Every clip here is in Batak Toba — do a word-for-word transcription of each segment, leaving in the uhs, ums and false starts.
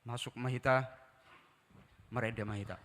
Masuk ma hita, marende ma hita.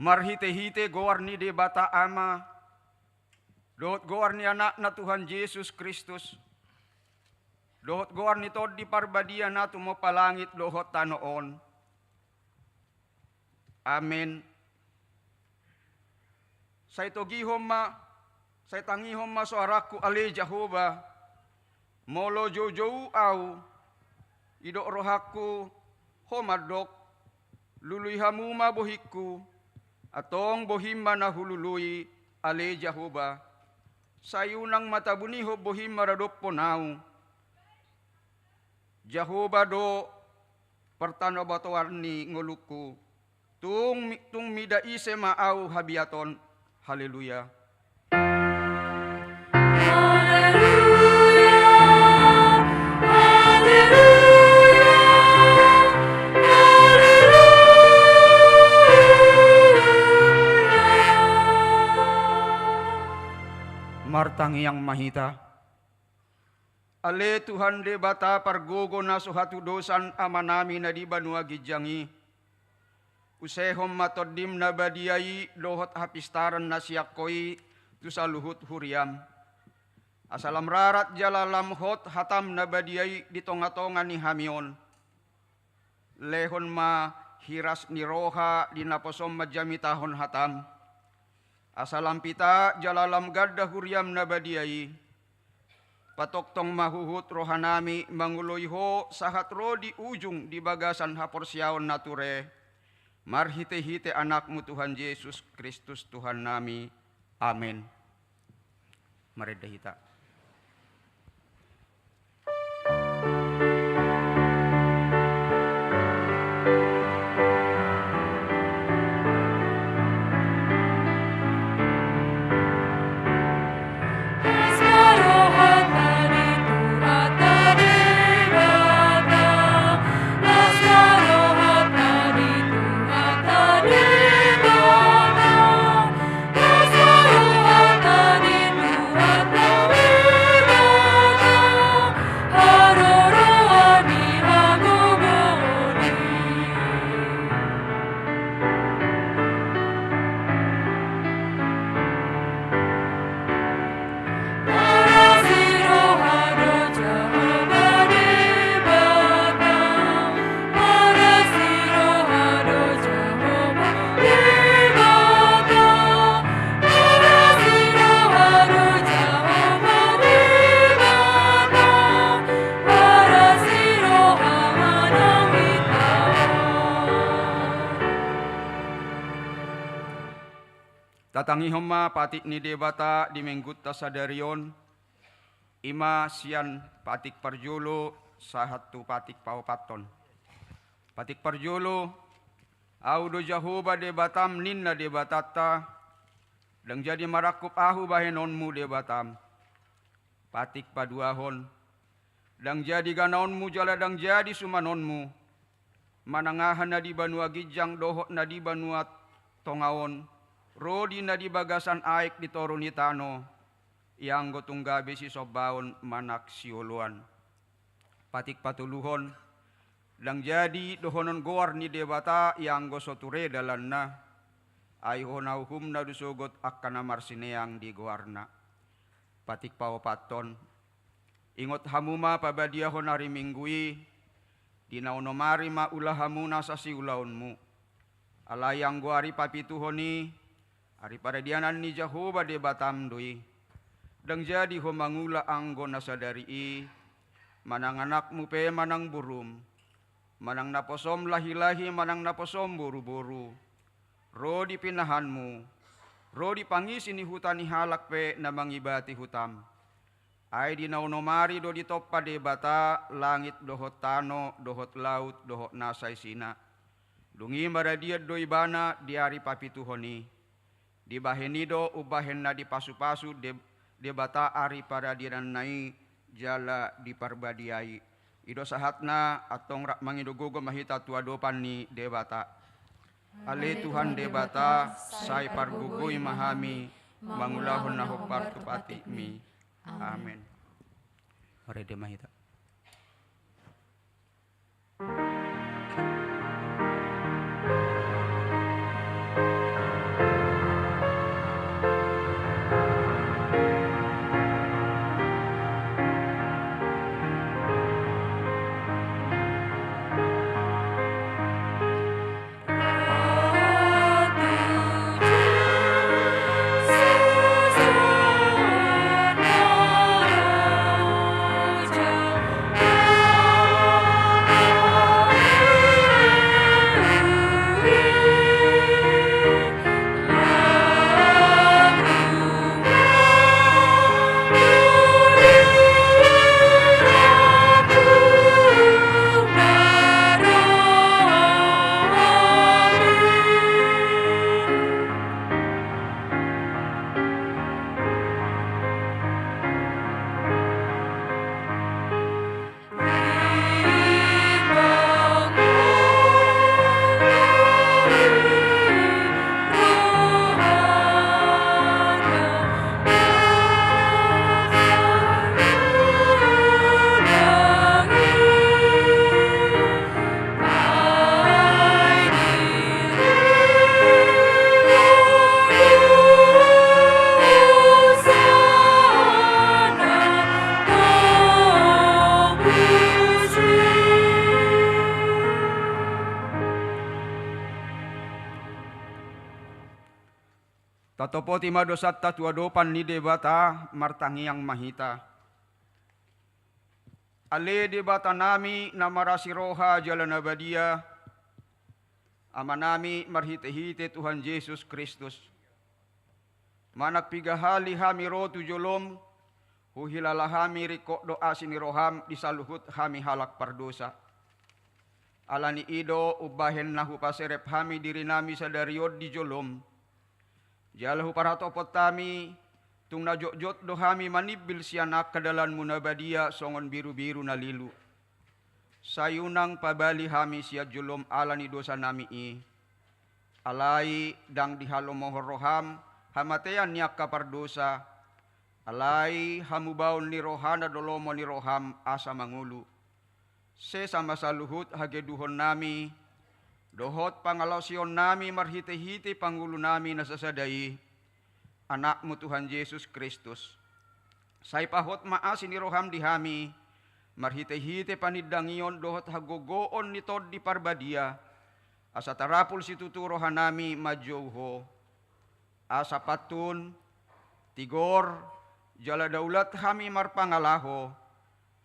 Marhitehite goar ni Debata Ama, dohot goar ni Anakna Tuhan Jesus Kristus, dohot goar ni Tondi Parbadia na tumompa langit dohot tano on. Amen. Sai togihon ma, sai tangihon ma soarangku ale Jahowa, molo joujou au, didok rohangku, ho mandok, lului hamu ma bohingku, antong bohim ma na hulului ale Jahowa. Sai unang ma tabunihon bohim maradophon au. Jahowa do partanobatoan ni ngolungku. Tung mi-, tung mida ise ma au habiaton. Haleluya. Haleluya, haleluya, haleluya. Martangiang ma hita. Ale Tuhan Debata pargogo na so hatudosan amanami na di banua ginjang i, usehon ma Tondim na badia i dohot hapistaran na sian Ho i tu saluhut huriam. Asa lam rarat jala lam hot hatam na badia i di tongatonga ni hami on. Lehon ma hiras ni roha di naposom manjamitahon hatam. Asa lam pita jala lam ganda huriam na badia i. Patongtong ma huhut rohanami mangoloi Ho sahat ro di ujung di bagasan haporseaon na ture, marhitehite Anakmu Tuhan Jesus Kristus Tuhannami. Amen. Marende hita. Tatangihon ma patik ni Debata di minggunta sadari on, i ma sian patik parjolo sahat tu patik paopathon. Patik parjolo, Ahu do Jahowa Debatam, ninna Debatanta, ndang jadi marangkup Ahu bahenonmu Debatam. Patik paduahon, ndang jadi ganaonmu jala ndang jadi sumanonmu, manang aha na di banua ginjang dohot na di banua tonga on, ro di na di bagasan aek di toru ni tano, ianggo tung gabe sisombaon manang sioloan. Patik patoluhon, ndang jadi dohonon goar ni Debata ianggo so ture dalanna, ai hona uhumna do sogot angka na marsineang di goarna. Patik paopathon, ingot hamu ma pabadiahon ari Minggu i, di na onom ari ma ula hamu nasa siulaonmu. Alai anggo ari papituhon i, ari paradianan ni Jahowa Debatam do i. Ndang jadi ho mangula anggo na sadari i, manang anakmu pe manang borum, manang naposom lahilahi manang naposom boruboru, ro di pinahanmu, ro di pangisi ni huta ni halak pe na mangibati hutam. Ai di na onom ari do ditompa Debata langit dohot tano dohot laut dohot nasa isina. Dung i maradian do ibana di ari papituhon i. Dibahen i do umbahen na dipasupasu De-, Debata ari paradiananna i jala diparbadiai. I do sahatna, antong rap mangido gogo ma hita tu adopan ni Debata. Ale Tuhan Debata, sai pargogoi ma hami mangulahon na hombar tu patikmi. Amen. Marende ma hita. Tatopoti ma dosanta tu adopan ni Debata, martangiang ma hita. Ale Debatanami na marasi roha jala na badia, Amanami marhite-hite Tuhan Jesus Kristus. Manang piga hali hami ro tu jolom, huhilala hami ringkot do asi ni roham di saluhut hami halak pardosa. Ala ni i do umbahen na hupaserep hami dirinami sadari on di jolom, jala huparhatopot hami, tung na jotjot do hami manimbil sian angka dalanmu na badia songon birubiru na lilu. Sai unang pabali hami sian jolom ala ni dosanami i. Alai ndang dihalomohon roham hamatean ni angka pardosa, alai hamubaon ni roha na do lomo ni roham asa mangolu. Sesa ma saluhut hageduhonnami dohot pangalaosionnami marhite-hite pangulunami na sasada i, Anakmu Tuhan Jesus Kristus. Sai pahot ma asi ni roham di hami, marhite-hite panindangion dohot hagogoon ni Tondi Parbadia, asa tarapul situtu rohanami manjou Ho. Asa pantun, tigor, jala daulat hami marpangalaho,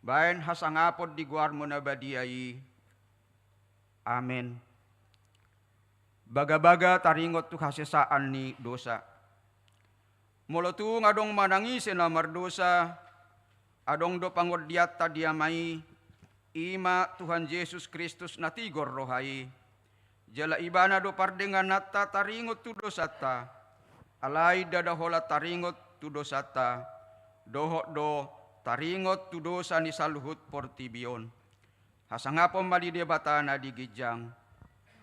baen hasangapon di goarmu na badia i. Amen. Bagabaga taringot tu hasesaan ni dosa. Molo tung adong manang ise na mardosa, adong do pangondianta di Ama i, i ma Tuhan Jesus Kristus na tigor roha i. Jala Ibana do pardengananta taringot tu dosanta, alai ndada holan taringot tu dosanta, dohot do taringot tu dosa ni saluhut portibi on. Hasangapon ma di Debata na di ginjang.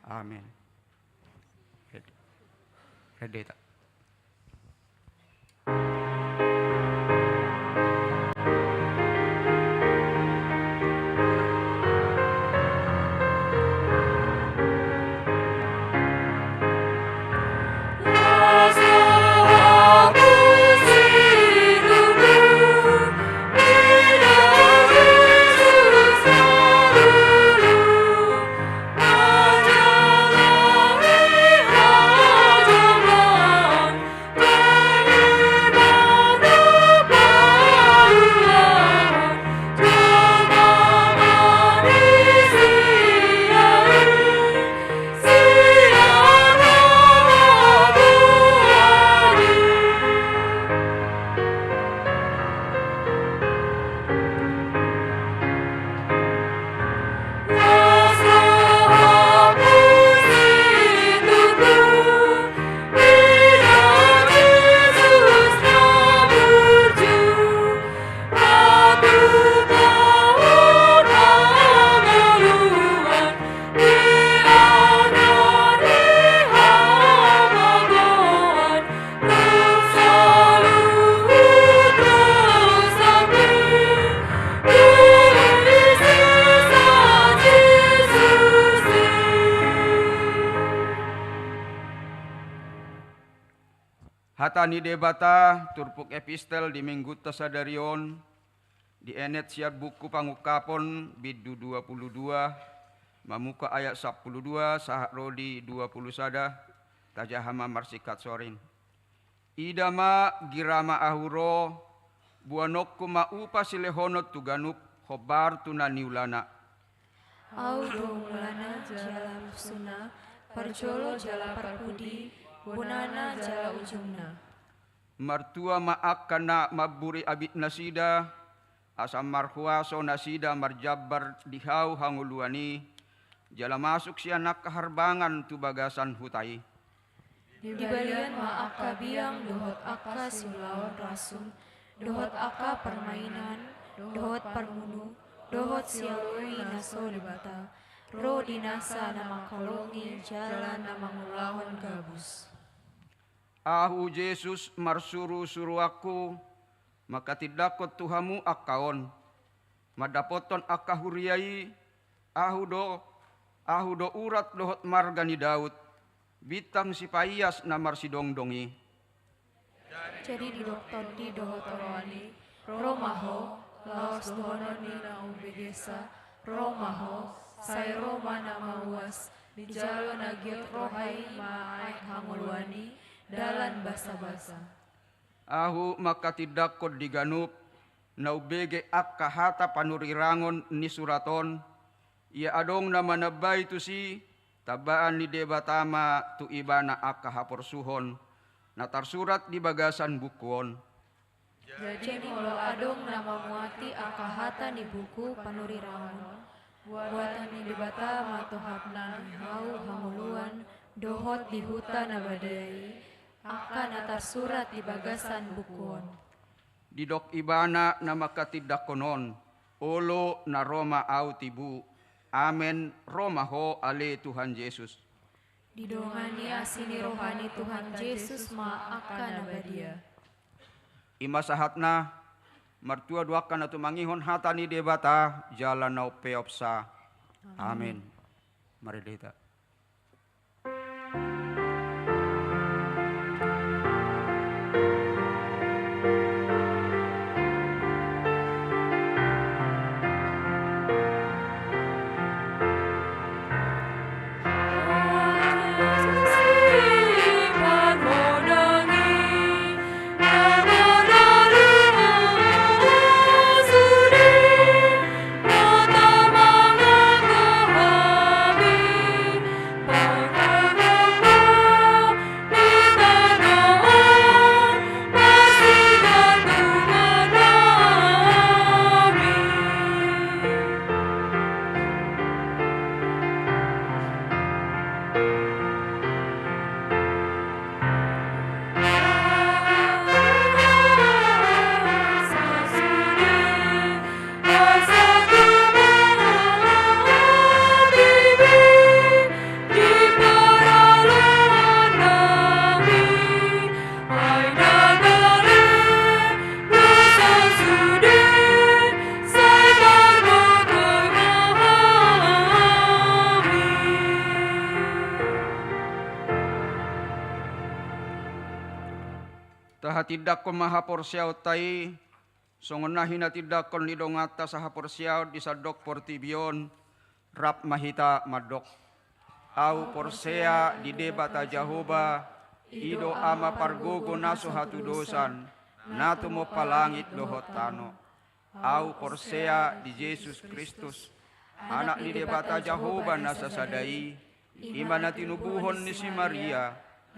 Amen. Red-, redeta. Hata ni Debata, turpuk epistel di minggunta sadari on, dienet sian buku Pangungkapon, bindu dua pulu dua, mamungka ayat sampulu dua sahat ro di dua pulu sada, tajaha ma marsingkat soring. Ida ma, gira ma Ahu ro, boanonku ma upa silehonon tu ganup, hombar tu na niulana. Ahu do mulana jala musuna, parjolo jala parpudi, bonana jala ujungna. Martua ma angka na mamburi abitnasida, asa marhuaso nasida marjambar di hau hangoluan i, jala masuk sian angka harbangan tu bagasan huta i. Dibalian ma angka biang dohot angka siulaon rasum, dohot angka parmainan, dohot parmunu, dohot sioloi na so Debata, ro di nasa na mangkaholongi jala na mangulahon gabus. Ahu Jesus marsuru-suruanku, mangkatindangkon tu hamu angka on. Mandapothon angka huria i, ahu do, ahu do urat dohot marga ni Daud, bintang sipaias na marsidongdong i. Jadi didok Tondi dohot oroan i, ro ma ho, laos dohonon ni na umbegesna, ro ma ho, sai ro ma na mauas, dijalo na giot roha i ma aek hangoluan i, dalan basa-basa. Ahu mangkatindangkon di ganup, Na umbege angka hata panurirangon ni surat on, ia adong na manambai tusi, tambaan ni Debata ma tu ibana angka haporsuhon, na tarsurat di bagasan buku on. Jadi molo adong na mamuati angka hata ni buku panurirangon, buatan ni Debata ma tohapna di hau hangoluan dohot di huta na badia i, angka na tarsurat di bagasan buku on. Didok ibana na mangkatindangkon on, olo na ro ma au tibu. Amen, ro ma ho ale Tuhan Jesus. Didongani asi ni roha ni Tuhan Jesus ma angka na badia. I ma sahatna, martua do angka na tumangihon hata ni Debata, jala na umpeopsa. Amen. Amen. Mari hita. Tahatindangkon ma haporseaonta i, songon na hinatindangkon ni donganta sahaporseaon di sandok portibi on, rap ma hita mandok. Au porsea di Debata Jahowa, i do Ama pargogo na so hatudosan, na tumompa langit dohot tano. Au porsea di Jesus Kristus, Anak ni Debata Jahowa na sasada i, i ma na tinubuhon ni si Maria,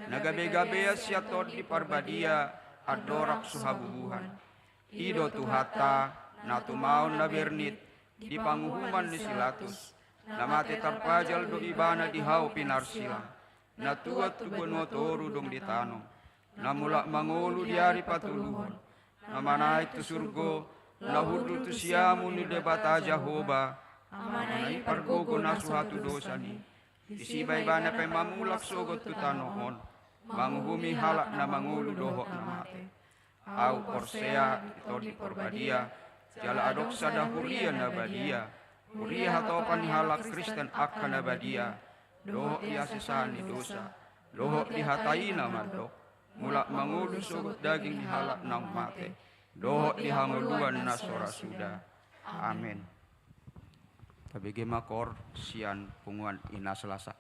na gabegabean sian Tondi Parbadia, andorang so habubuhan. I do Tuhanta, na tumaon na bernit, di panguhuman ni si Pilatus, na mate tarpajal do ibana di hau pinarsilang, na tuat tu banua toru dung ditanom, na mulak mangolu di ari patoluhon, na manaek tu surgo, na hundul tu siamun ni Debata Jahowa, Amana i pargogo na so hatudosan i, disi ma ibana pe mamulak sogot tu tano on, manguhumi halak na mangolu dohot na mate. Au porsea di Tondi Parbadia, jala adong sada huria na badia, huria hatopan ni halak Kristen angka na badia, dohot di hasesaan ni dosa, dohot di hata i na mandok, mulak mangolu sogot daging ni halak naung mate, dohot di hangoluan na so ra suda. Amen. Tabege ma koor sian punguan Ina Selasa.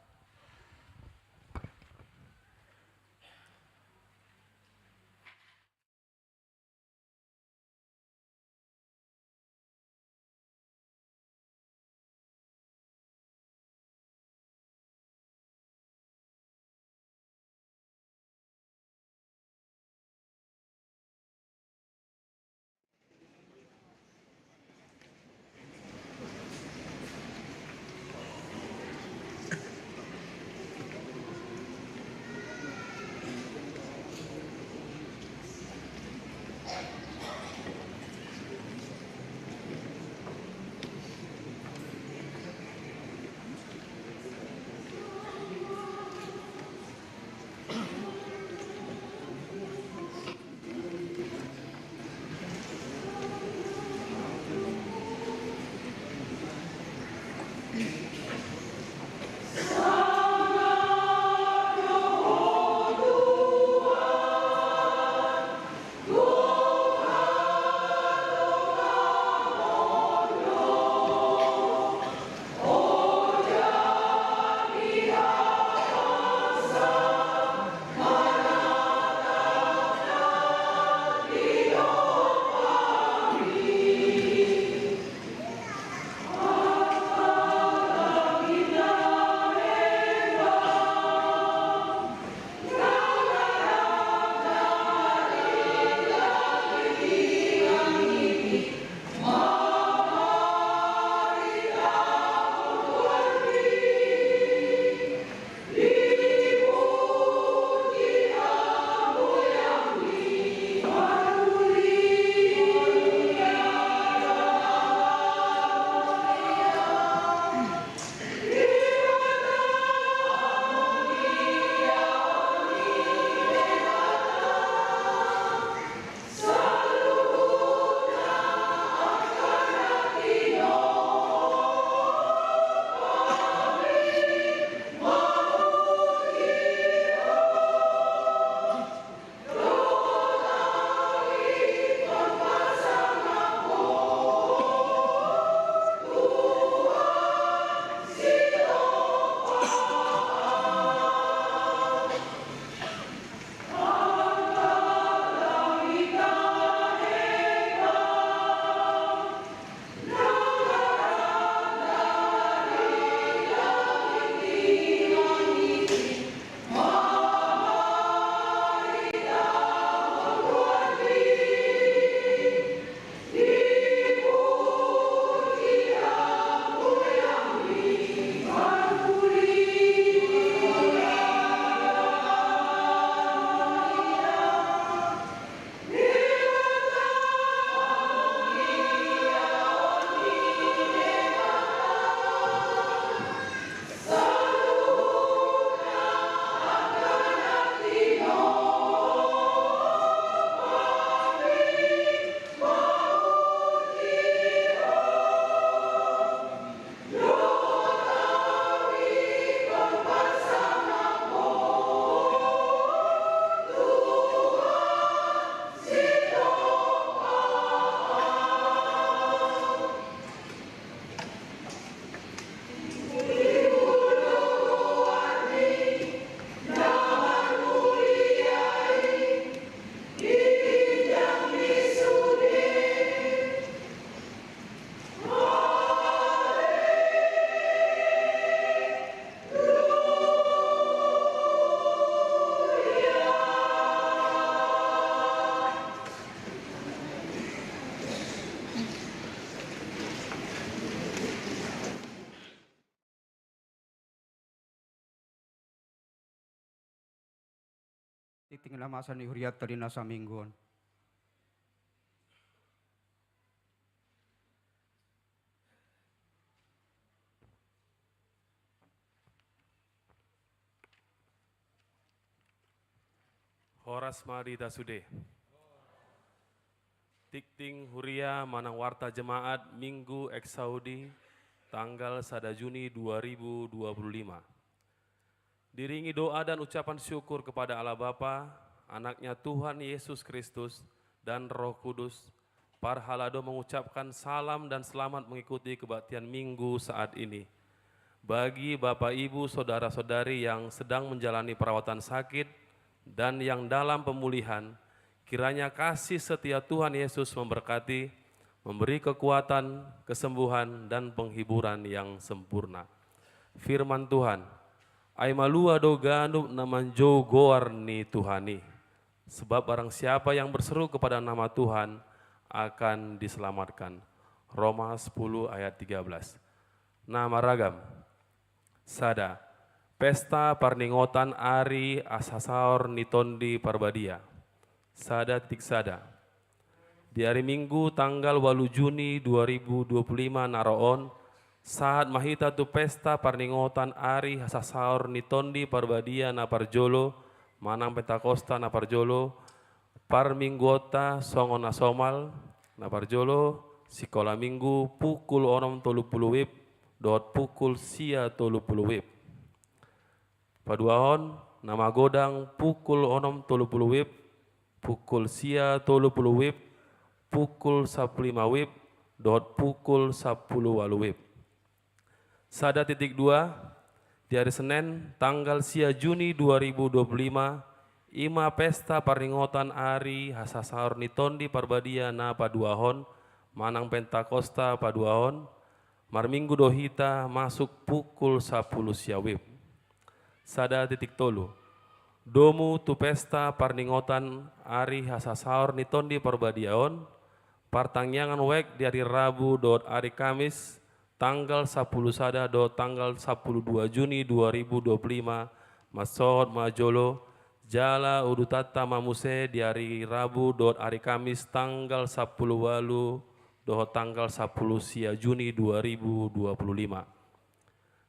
Tingting na masa ni hurianta di na saminggu on. Horas ma di hita sude. Tingting huria manang warta jemaat Minggu Exaudi, tanggal sada Juni dua ribu dua puluh lima. Diiringi doa dan ucapan syukur kepada Allah Bapa, Anaknya Tuhan Yesus Kristus, dan Roh Kudus, parhalado mengucapkan salam dan selamat mengikuti kebaktian Minggu saat ini. Bagi Bapak, Ibu, Saudara-saudari yang sedang menjalani perawatan sakit dan yang dalam pemulihan, kiranya kasih setia Tuhan Yesus memberkati, memberi kekuatan, kesembuhan, dan penghiburan yang sempurna. Firman Tuhan, ai malua do ganup na manjou goar ni Tuhan i. Sebab barang siapa yang berseru kepada nama Tuhan akan diselamatkan. Roma sepuluh ayat tiga belas. Na maragam. Sada. Pesta parningotan ari hasasaor ni Tondi Parbadia. Sada titik sada. Di ari Minggu tanggal ualu Juni dua ribu dua puluh lima na ro on, sahat ma hita tu pesta parningotan ari hasasaor ni Tondi Parbadia na parjolo, manang Pentakosta na parjolo, parmingguonta songon na somal, na parjolo, sikola Minggu pukul onom tolu pulu wib, dohot pukul sia tolu pulu wib. Paduahon, na magodang pukul onom tolu pulu wib, pukul sia tolu pulu wib, pukul sampulu lima wib, dohot pukul sampulu ualu wib. Sada titik dua, di ari Senen, tanggal sia Juni dua ribu dua puluh lima, i ma pesta parningotan ari hasasaor ni Tondi Parbadia na paduahon, manang Pentakosta paduahon, marminggu do hita masuk pukul sampulu sia wib. Sada titik tolu. Domu tu pesta parningotan ari hasasaor ni Tondi Parbadia on, partangiangan wijk di ari Rabu dohot ari Kamis, tanggal sampulu sada dohot tanggal sampulu dua Juni dua ribu dua puluh lima, mansohot ma jolo, jala udutanta ma muse di ari Rabu dohot ari Kamis tanggal sampulu ualu dohot tanggal sampulu sia Juni dua ribu dua puluh lima.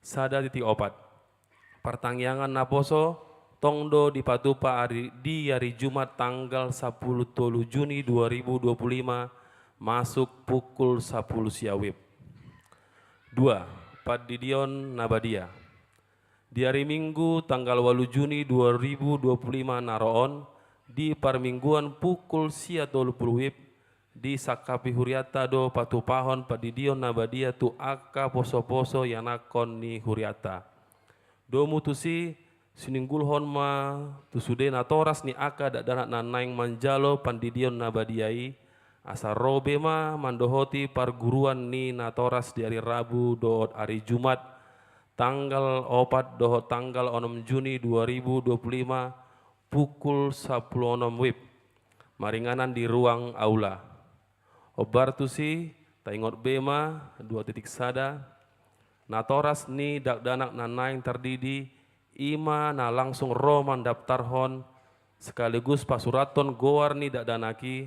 Sada titik opat. Partangiangan naposo tong do dipatupa ari, di ari Jumat tanggal sampulu tolu Juni dua ribu dua puluh lima masuk pukul sampulu sia wib. Dua, pandidion na badia. Di ari Minggu tanggal ualu Juni dua ribu dua puluh lima na ro on, di parmingguan pukul sia tolu pulu wib, disangkapi hurianta do patupahon pandidion na badia tu angka poso-poso ianakhon ni hurianta. Domu tusi, sinunggulhon ma tu sude natoras ni angka dakdanak na naeng manjalo pandidion na badia i, asa ro be ma mandohoti parguruan ni natoras di ari Rabu dohot ari Jumat, tanggal opat dohot tanggal onom Juni dua ribu dua puluh lima, pukul sampulu onom wib, maringanan di ruang aula. Hombar tusi, taingot be ma, dua titik sada, natoras ni dakdanak na naeng tardidi, i ma na langsung ro mandaptarhon, sekaligus pasurathon goar ni dakdanak i,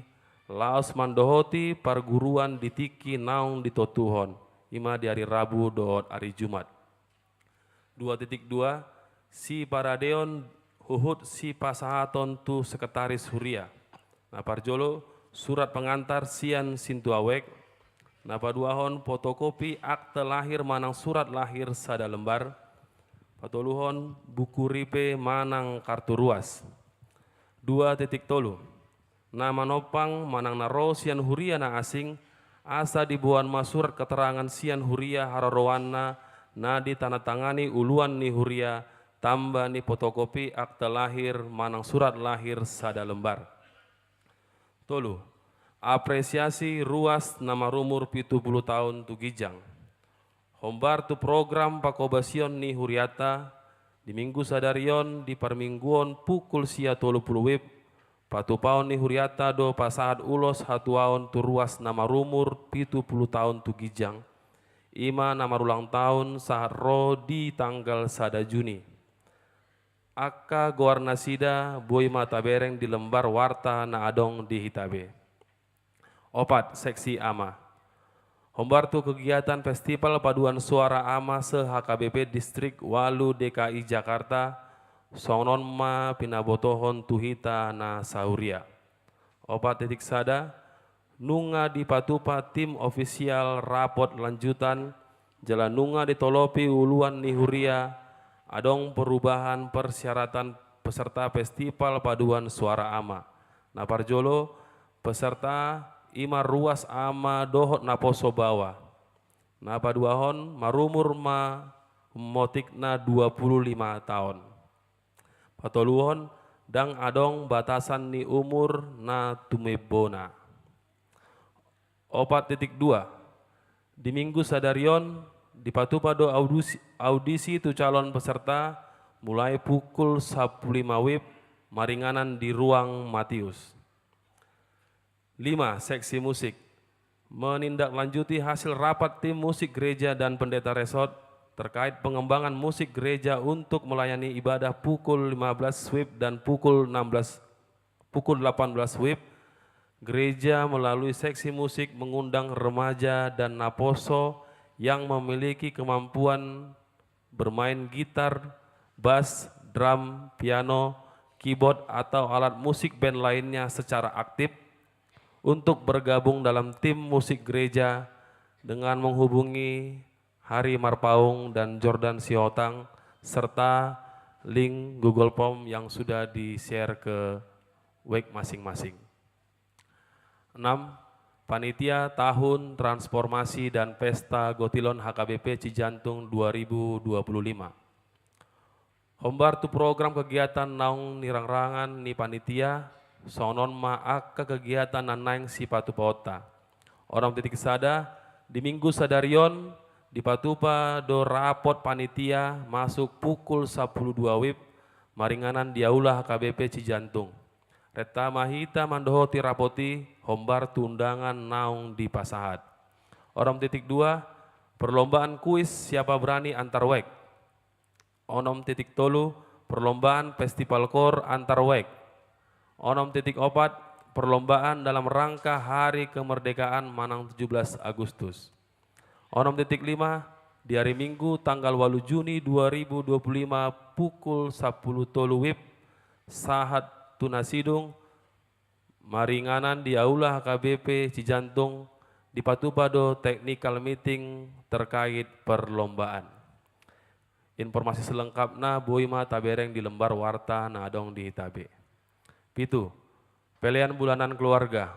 laos mandohoti parguruan di tingki naung ditontuhon, i ma di ari Rabu dohot ari Jumat. Dua titik dua, siparadeon huhut sipasahaton tu sekretaris huria. Na parjolo, surat pengantar sian sintua wijk. Na paduahon, fotokopi akte lahir manang surat lahir sada lembar. Patoluhon, buku ripe manang kartu ruas. Dua titik tolu. Na manompang manang na ro sian huria na asing, asa diboan ma surat keterangan sian huria haroroanna na ditandatangani uluan ni huria, tamba ni fotokopi akte lahir manang surat lahir sada lembar. Tolu, apresiasi ruas na marumur pitu pulu taon tu ginjang. Hombar tu program pangkobasion ni hurianta, di Minggu sadari on di parmingguon pukul sia tolu pulu wib, patupaon ni hurianta do pasahat ulos hatuaon tu ruas na marumur pitu pulu taon tu ginjang, i ma na marulang taon sahat ro di tanggal sada Juni. Angka goar nasida boi ma tabereng di lembar warta na adong di hita be. Opat, seksi ama. Hombar tu kegiatan Festival Paduan Suara Ama se-H K B P Distrik ualu D K I Jakarta, songon on ma pinabotohon tu hita na sahuria. Opat titik sada, nunga dipatupa tim ofisial rapot lanjutan, jala nunga ditolopi uluan ni huria, adong perubahan persyaratan peserta Festival Paduan Suara Ama. Na parjolo, peserta i ma ruas ama dohot naposo baoa. Na paduahon, marumur ma hummotikna dua pulu lima taon. Patoluhon, ndang adong batasan ni umur na tumembona. Opat titik dua. Di minggu sadari on, dipatupa do audisi, audisi tu calon peserta mulai pukul sampulu lima wib maringanan di Ruang Matius. Lima, seksi musik. Menindaklanjuti hasil rapat tim musik gereja dan pendeta resort terkait pengembangan musik gereja untuk melayani ibadah pukul lima belas wib dan pukul enam belas, pukul delapan belas wib, gereja melalui seksi musik mengundang remaja dan naposo yang memiliki kemampuan bermain gitar, bas, drum, piano, keyboard, atau alat musik band lainnya secara aktif untuk bergabung dalam tim musik gereja dengan menghubungi Hari Marpaung dan Jordan Sihotang serta link Google Form yang sudah di-share ke web masing-masing. Enam, Panitia Tahun Transformasi dan Pesta Gotilon H K B P Cijantung dua ribu dua puluh lima. Hombar tu program kegiatan naung nirangrangan ni panitia, songon on ma angka kegiatan na naeng sipatupaonta. Onom titik sada, di minggu sadari on, dipatupa do rapot panitia masuk pukul sampulu dua wib, maringanan di Aula H K B P Cijantung. Renta ma hita mandohoti rapot i hombar tu undangan naung dipasahat. Onom titik dua, perlombaan kuis siapa berani antar wek. Onom titik tolu, perlombaan festival koor antar wek. Onom titik opat, perlombaan dalam rangka Hari Kemerdekaan manang tujuh belas Agustus. Onom titik lima, di hari Minggu tanggal ualu Juni dua ribu dua puluh lima pukul sampulu tolu wib, sahat tu na sidung, maringanan di Aula H K B P Cijantung, dipatupa do technical meeting terkait perlombaan. Informasi selengkapna boi ma tabereng di lembar warta na adong di hita be. Pitu, pelean bulanan keluarga.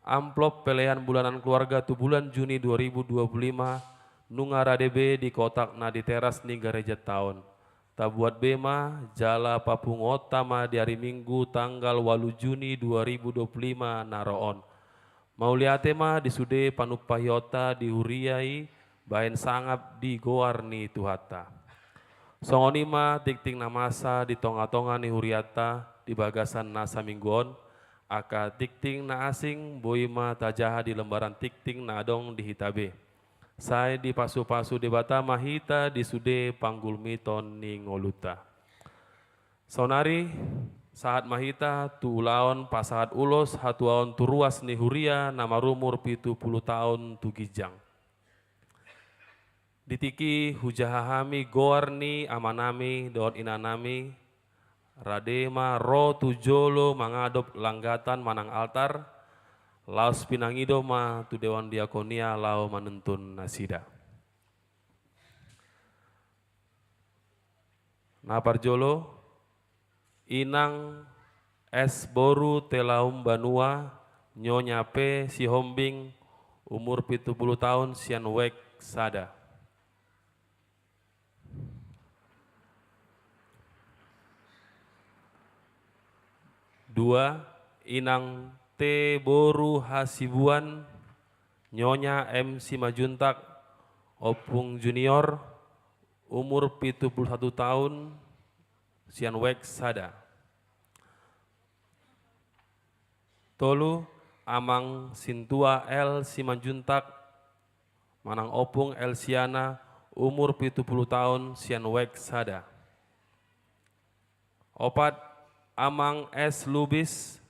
Amplop pelean bulanan keluarga tu bulan Juni dua ribu dua puluh lima nunga rade be di kotak na di teras ni gareja taon. Tabuat be ma jala papunguonta ma di ari Minggu tanggal ualu Juni dua ribu dua puluh lima na ro on. Mauliate ma di sude panumpahionta di huria i bahen sangap di goar ni Tuhanta. Songon i ma tingting na masa di tongatonga ni hurianta di bagasan na saminggu on, angka tingting na asing boi ma tajaha di lembaran tingting na adong di hita be. Sai dipasupasu Debata ma hita di sude panggulmiton ni ngolunta. Saonari, sahat ma hita tu ulaon pasahat ulos hatuaon tu ruas ni huria na marumur pitu pulu taon tu ginjang. Di tingki i hujaha hami goar ni amanami dohot inanami, rade ma ro tu jolo mangadop langgatan manang altar, laos pinangido ma tu dewan diakonia laho manuntun nasida. Na parjolo, Inang S boru Telaum Banua, Nyonya P Sihombing, umur pitu pulu taon, sian wek sada. Dua, Inang T boru Hasibuan, Nyonya M Simanjuntak, Ompung Junior, umur pitu pulu satu taon, sian wek sada. Tolu, Amang Sintua L Simanjuntak, manang Ompung Elsiana, umur pitu pulu taon, sian wek sada. Opat, Amang S Lubis,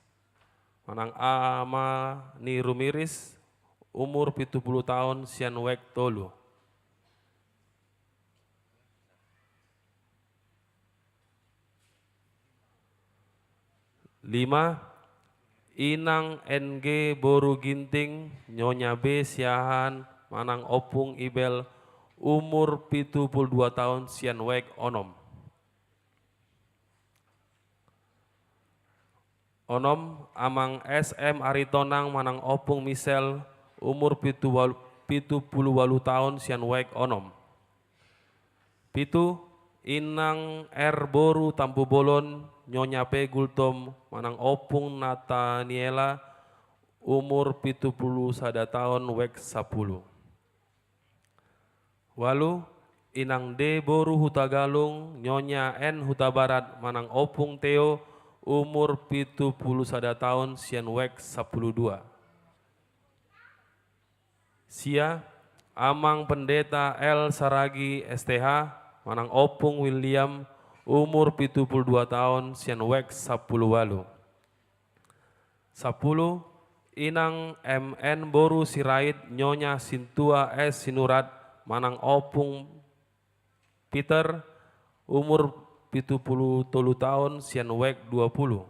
manang Ama ni Rumiris, umur pitu pulu taon, sian Wek tolu. Lima, Inang N G boru Ginting, Nyonya B Siahaan, manang Ompung Ibel, umur pitu pulu dua taon, sian Wek onom. Onom, Amang S M Aritonang manang Ompung Misel, umur pitu wal-, pitu pulu walu taon, sian Wek onom. Pitu, Inang R boru Tampubolon, Nyonya P Gultom, manang Ompung Nataniela, umur pitu pulu sada taon, Wek sampulu. Ualu, Inang D boru Hutagalung, Nyonya N Hutabarat, manang Ompung Teo, umur pitu pulu sada taon, sian Wek sampulu dua. Sia, Amang Pendeta L Saragi S T H, manang Ompung William, umur pitu pulu dua taon, sian Wek sampulu walu. Sampulu, Inang M N boru Sirait, Nyonya Sintua S Sinurat, manang Ompung Peter, umur pitu pulu tolu taon, sian Wek dua pulu.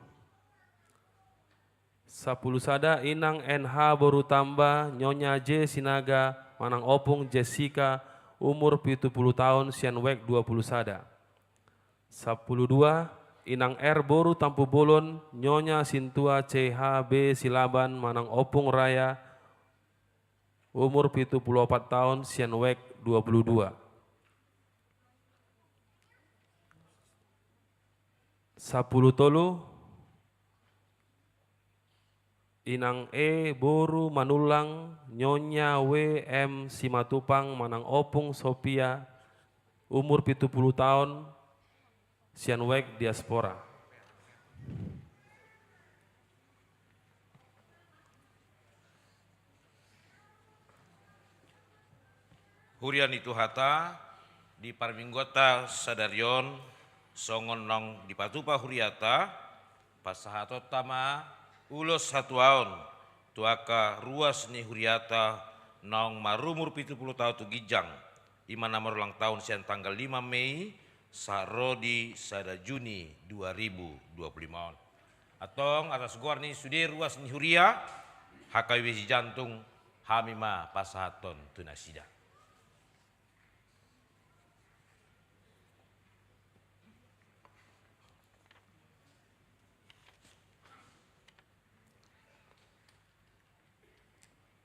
Sampulu sada, Inang N H boru Tamba, Nyonya J Sinaga, manang Ompung Jessica, umur pitu pulu taon, sian Wek dua pulu sada. Sampulu dua, Inang R boru Tampubolon, Nyonya Sintua C H B Silaban, manang Ompung Raya, umur pitu pulu opat taon, sian Wek dua pulu dua. Sampulu tolu, Inang E boru Manullang, Nyonya W M Simatupang, manang Ompung Sofia, umur pitu pulu taon, sian Wek diaspora. Huria ni Tuhanta, di parmingguanta sadari on, songon naung dipatupa huriata, pasahatonta ma ulos hatuaon tu angka ruas ni huriata naung marumur pitu pulu taon tu ginjang, i ma na marulang tahun sian tanggal lima Mei sahat ro di sada Juni dua ribu dua puluh lima on. Antong atas goar ni sude ruas ni huria, H K B P Sijantung, hami ma pasahathon tu nasida.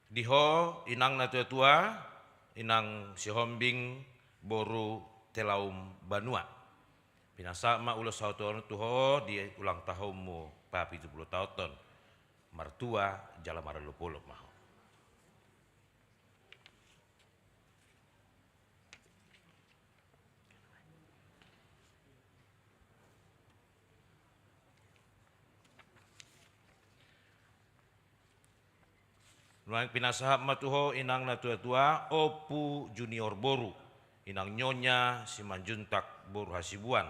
Di ho, inang na tua-tua, inang Sihombing boru Telaum Banua. Pinasahat ma ulos hatuaon tu ho di ulang tahunmu papitu pulu taon on. Martua jala marolopolop ma ho. Nuaeng pinasahat ma tu ho inang na tua-tua, Ompu Junior boru, inang Nyonya Simanjuntak boru Hasibuan,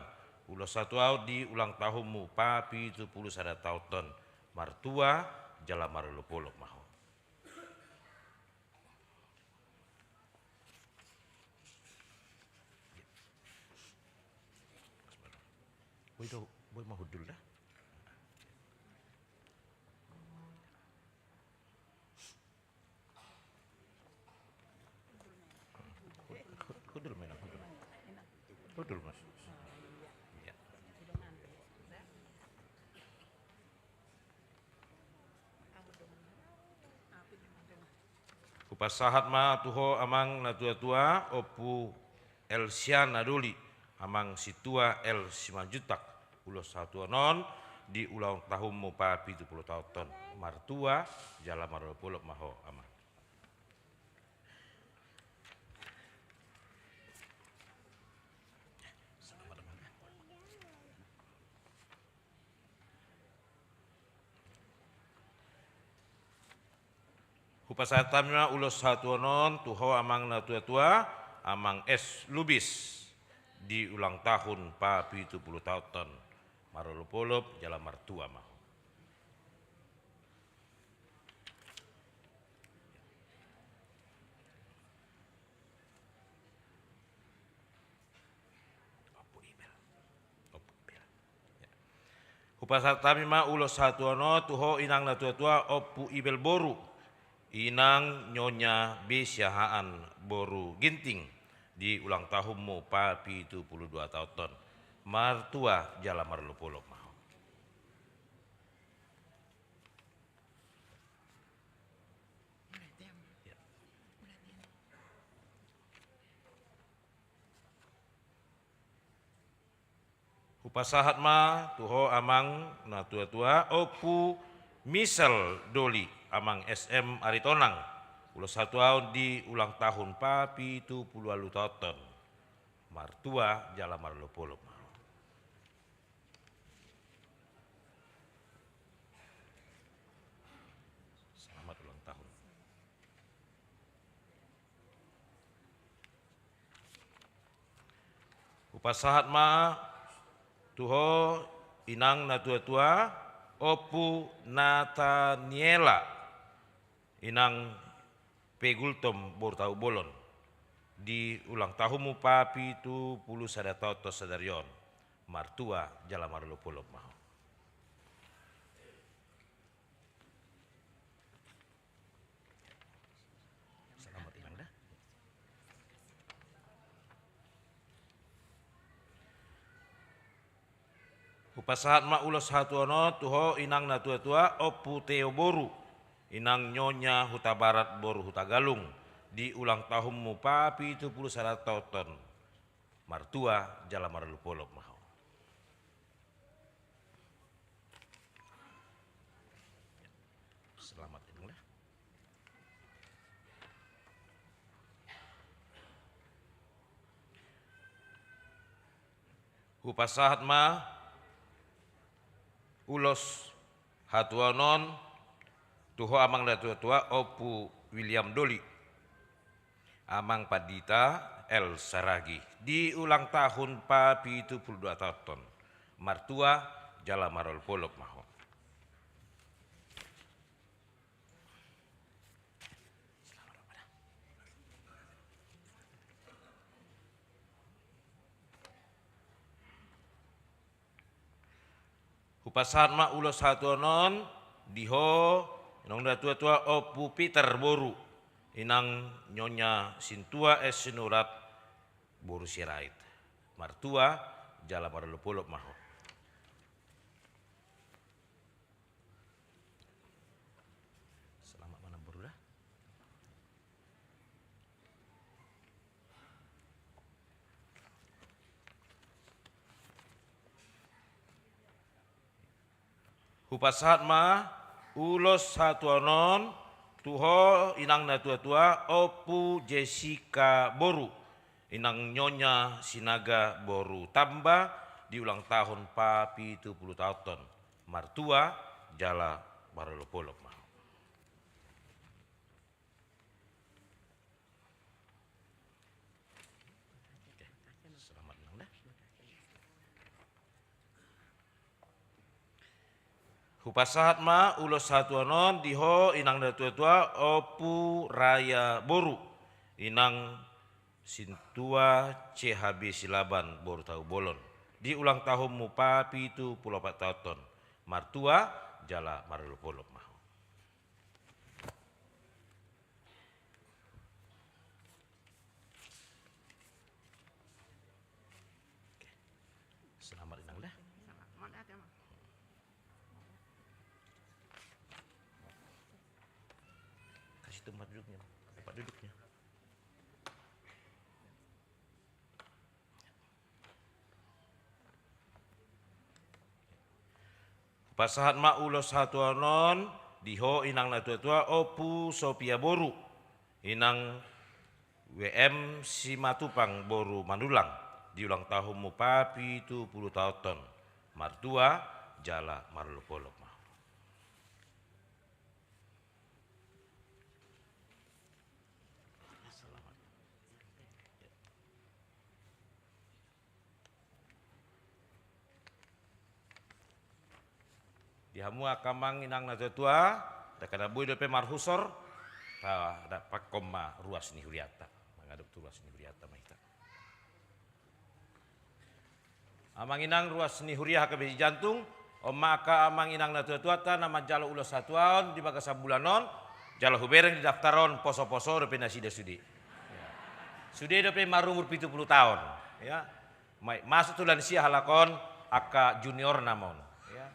ulos hatuaon di ulang tahunmu papitu pulu sada taon on, martua jala marolopolop ma ho. Boi do, boi ma hundul da. Hundul ma inang, hundul. Hundul, Mas. Iya. Hupasahat ma tu ho amang na tua-tua, Ompu Elsiana Doli, amang sintua El Simanjuntak, ulos hatuaon on di ulang tahunmu papitu pulu taon on, martua jala marolopolop ma ho amang. Hupasahat hami ma ulos hatuaon on tu ho amang na tua-tua, amang S Lubis, di ulang tahun papitu pulu taon on, marolopolop jala martua ma ho. Hupasahat hami ma ulos hatuaon on tu ho inang na tuatua Ompu Ibel boru, inang Nyonya B. Siahaan boru Ginting, di ulang tahunmu papitu pulu dua taon on. Martua jala marolopolop ma ho. Hupasahat ma tu ho amang na tuatua Ompu Misal Doli, amang S M Aritonang, ulos hatuaon di ulang tahun papitu pulu ualu taon on. Martua jala marolopolop ma ho. Selamat ulang tahun. Hupasahat ma tu ho inang na tuatua Ompu Nataniela, inang P. Gultom boru Tahubolon, di ulang tahunmu papitu pulu sada taon on sadari on. Martua jala marolopolop ma ho. Selamat inang da. Hupasahat ma ulos hatuaon on tu ho inang na tuatua Ompu Teo boru, inang Nyonya Hutabarat boru Hutagalung, di ulang tahunmu papitu pulu sada taon on. Martua jala marolopolop ma ho. Selamat inang da. Hupasahat ma ulos hatuaon on tu ho amang na tuatua Ompu William Doli, amang Pandita L. Saragi, di ulang tahun papitu pulu dua taon on. Martua jala marolopolop ma ho. Hupasahat ma ulos hatuaon on di ho inang na tuatua Ompu Peter boru, inang Nyonya Sintua S. Sinurat boru Sirait. Martua jala marolopolop ma ho. Selamat ma ho boru da. Hupasahat ma ulos hatuaon on tu ho inang na tuatua Ompu Jessica boru, inang Nyonya Sinaga boru Tamba, di ulang tahun papitu pulu taon on. Martua jala marolopolop ma ho. Oke, selamat inang da. Hupasahat ma ulos hatuaon on di ho inang na tuatua Ompu Raya boru, inang Sintua C H B Silaban boru Tahubolon, di ulang tahunmu papitu pulu opat taon on. Martua jala marolopolop ma ho. Oke. Selamat inang da. Selamat. Mohon maaf ya, Mang. Kasih tempat duduknya, Mang. Tempat duduknya. Hupasahat ma ulos hatuaon on di ho inang na tuatua Ompu Sopia boru, inang W M Simatupang boru Manulang, di ulang tahunmu papitu pulu taon on. Martua jala marolopolop ma ho. Selamat. Di hamu angka amang inang na tuatua, angka na boi dope marhusor, ta, ta, pakkon ma ruas ni hurianta. Mangadop tu ruas ni hurianta ma hita. Amang inang ruas ni huria H K B C Jantung, on ma angka amang inang na tuatuanta na manjalo ulos hatuaon di bagasan bulan on, jala hubereng di daftar on poso-poso dope nasida sude. Ya. Sude dope marumur pitu pulu taon. Ya. Mai, masuk tu lansia halak on angka juniorna ma on. Ya.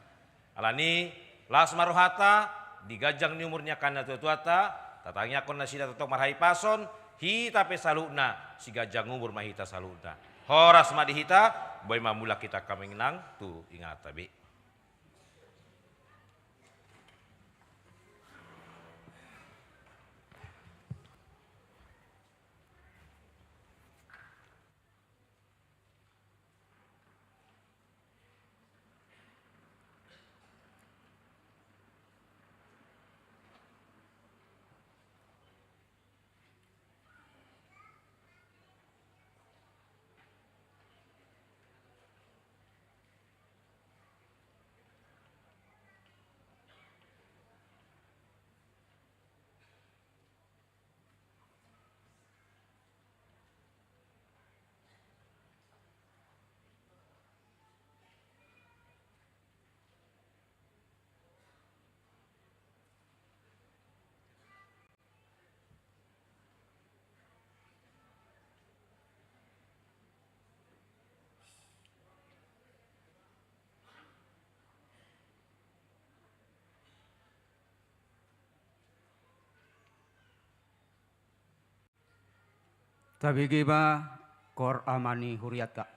Alani, las ma rohanta, di ganjang ni umur ni angka na tuatuanta, tatangiangkon nasida tongtong marhahipason, hita pe saluhutna, siganjang umur ma hita saluhutna. Horas ma di hita, boi ma mulak hita angka amang inang, tu inganta be. Tabege ma, koor ama ni hurianta.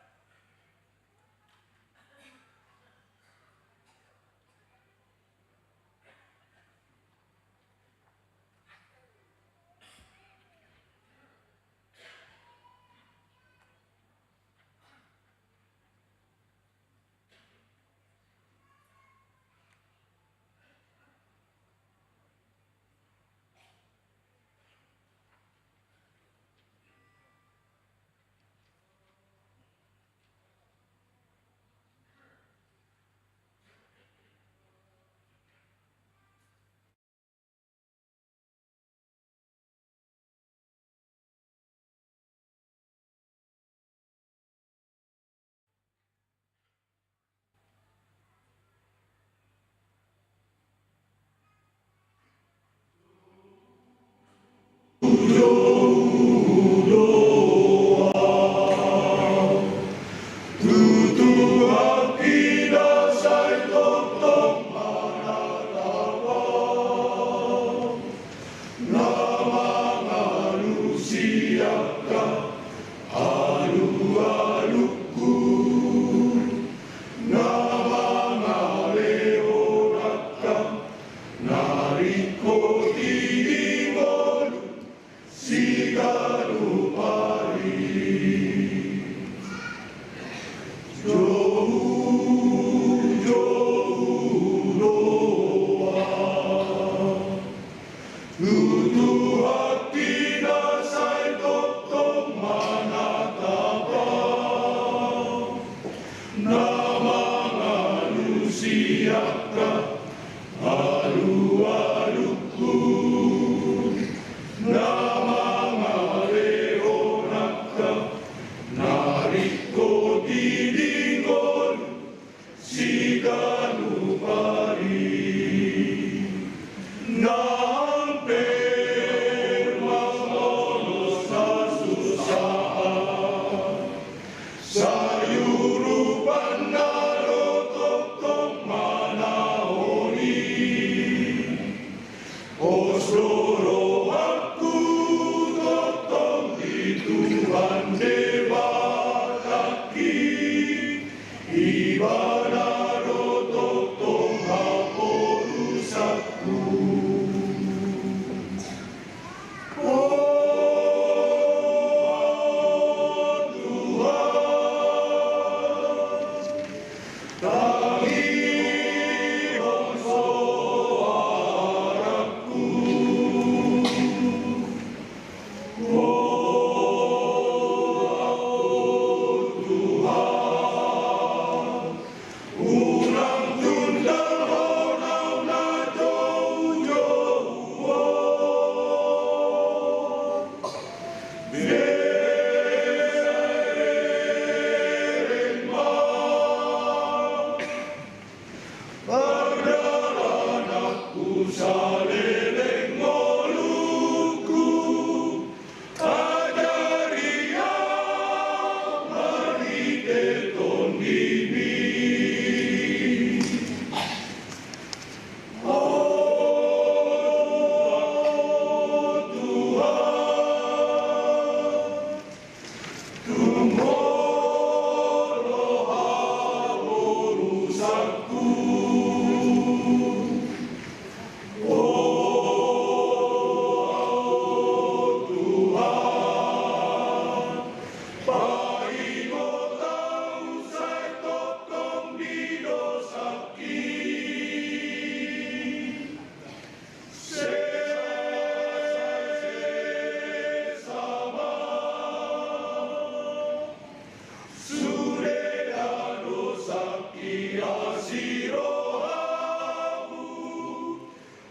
Asi rohamu,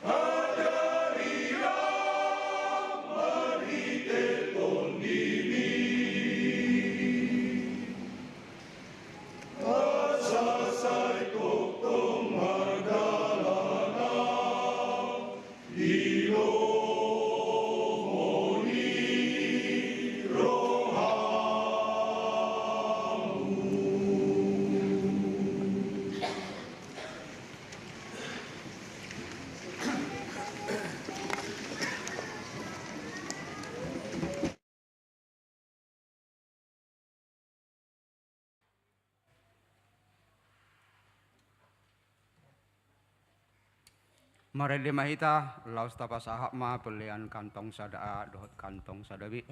ajari au marhite Tondimi. Asa sai tongtong mardalan au di lomo ni rohamu. Marende ma hita, laos tapasahat ma pellean kantong sada A dohot kantong sada B.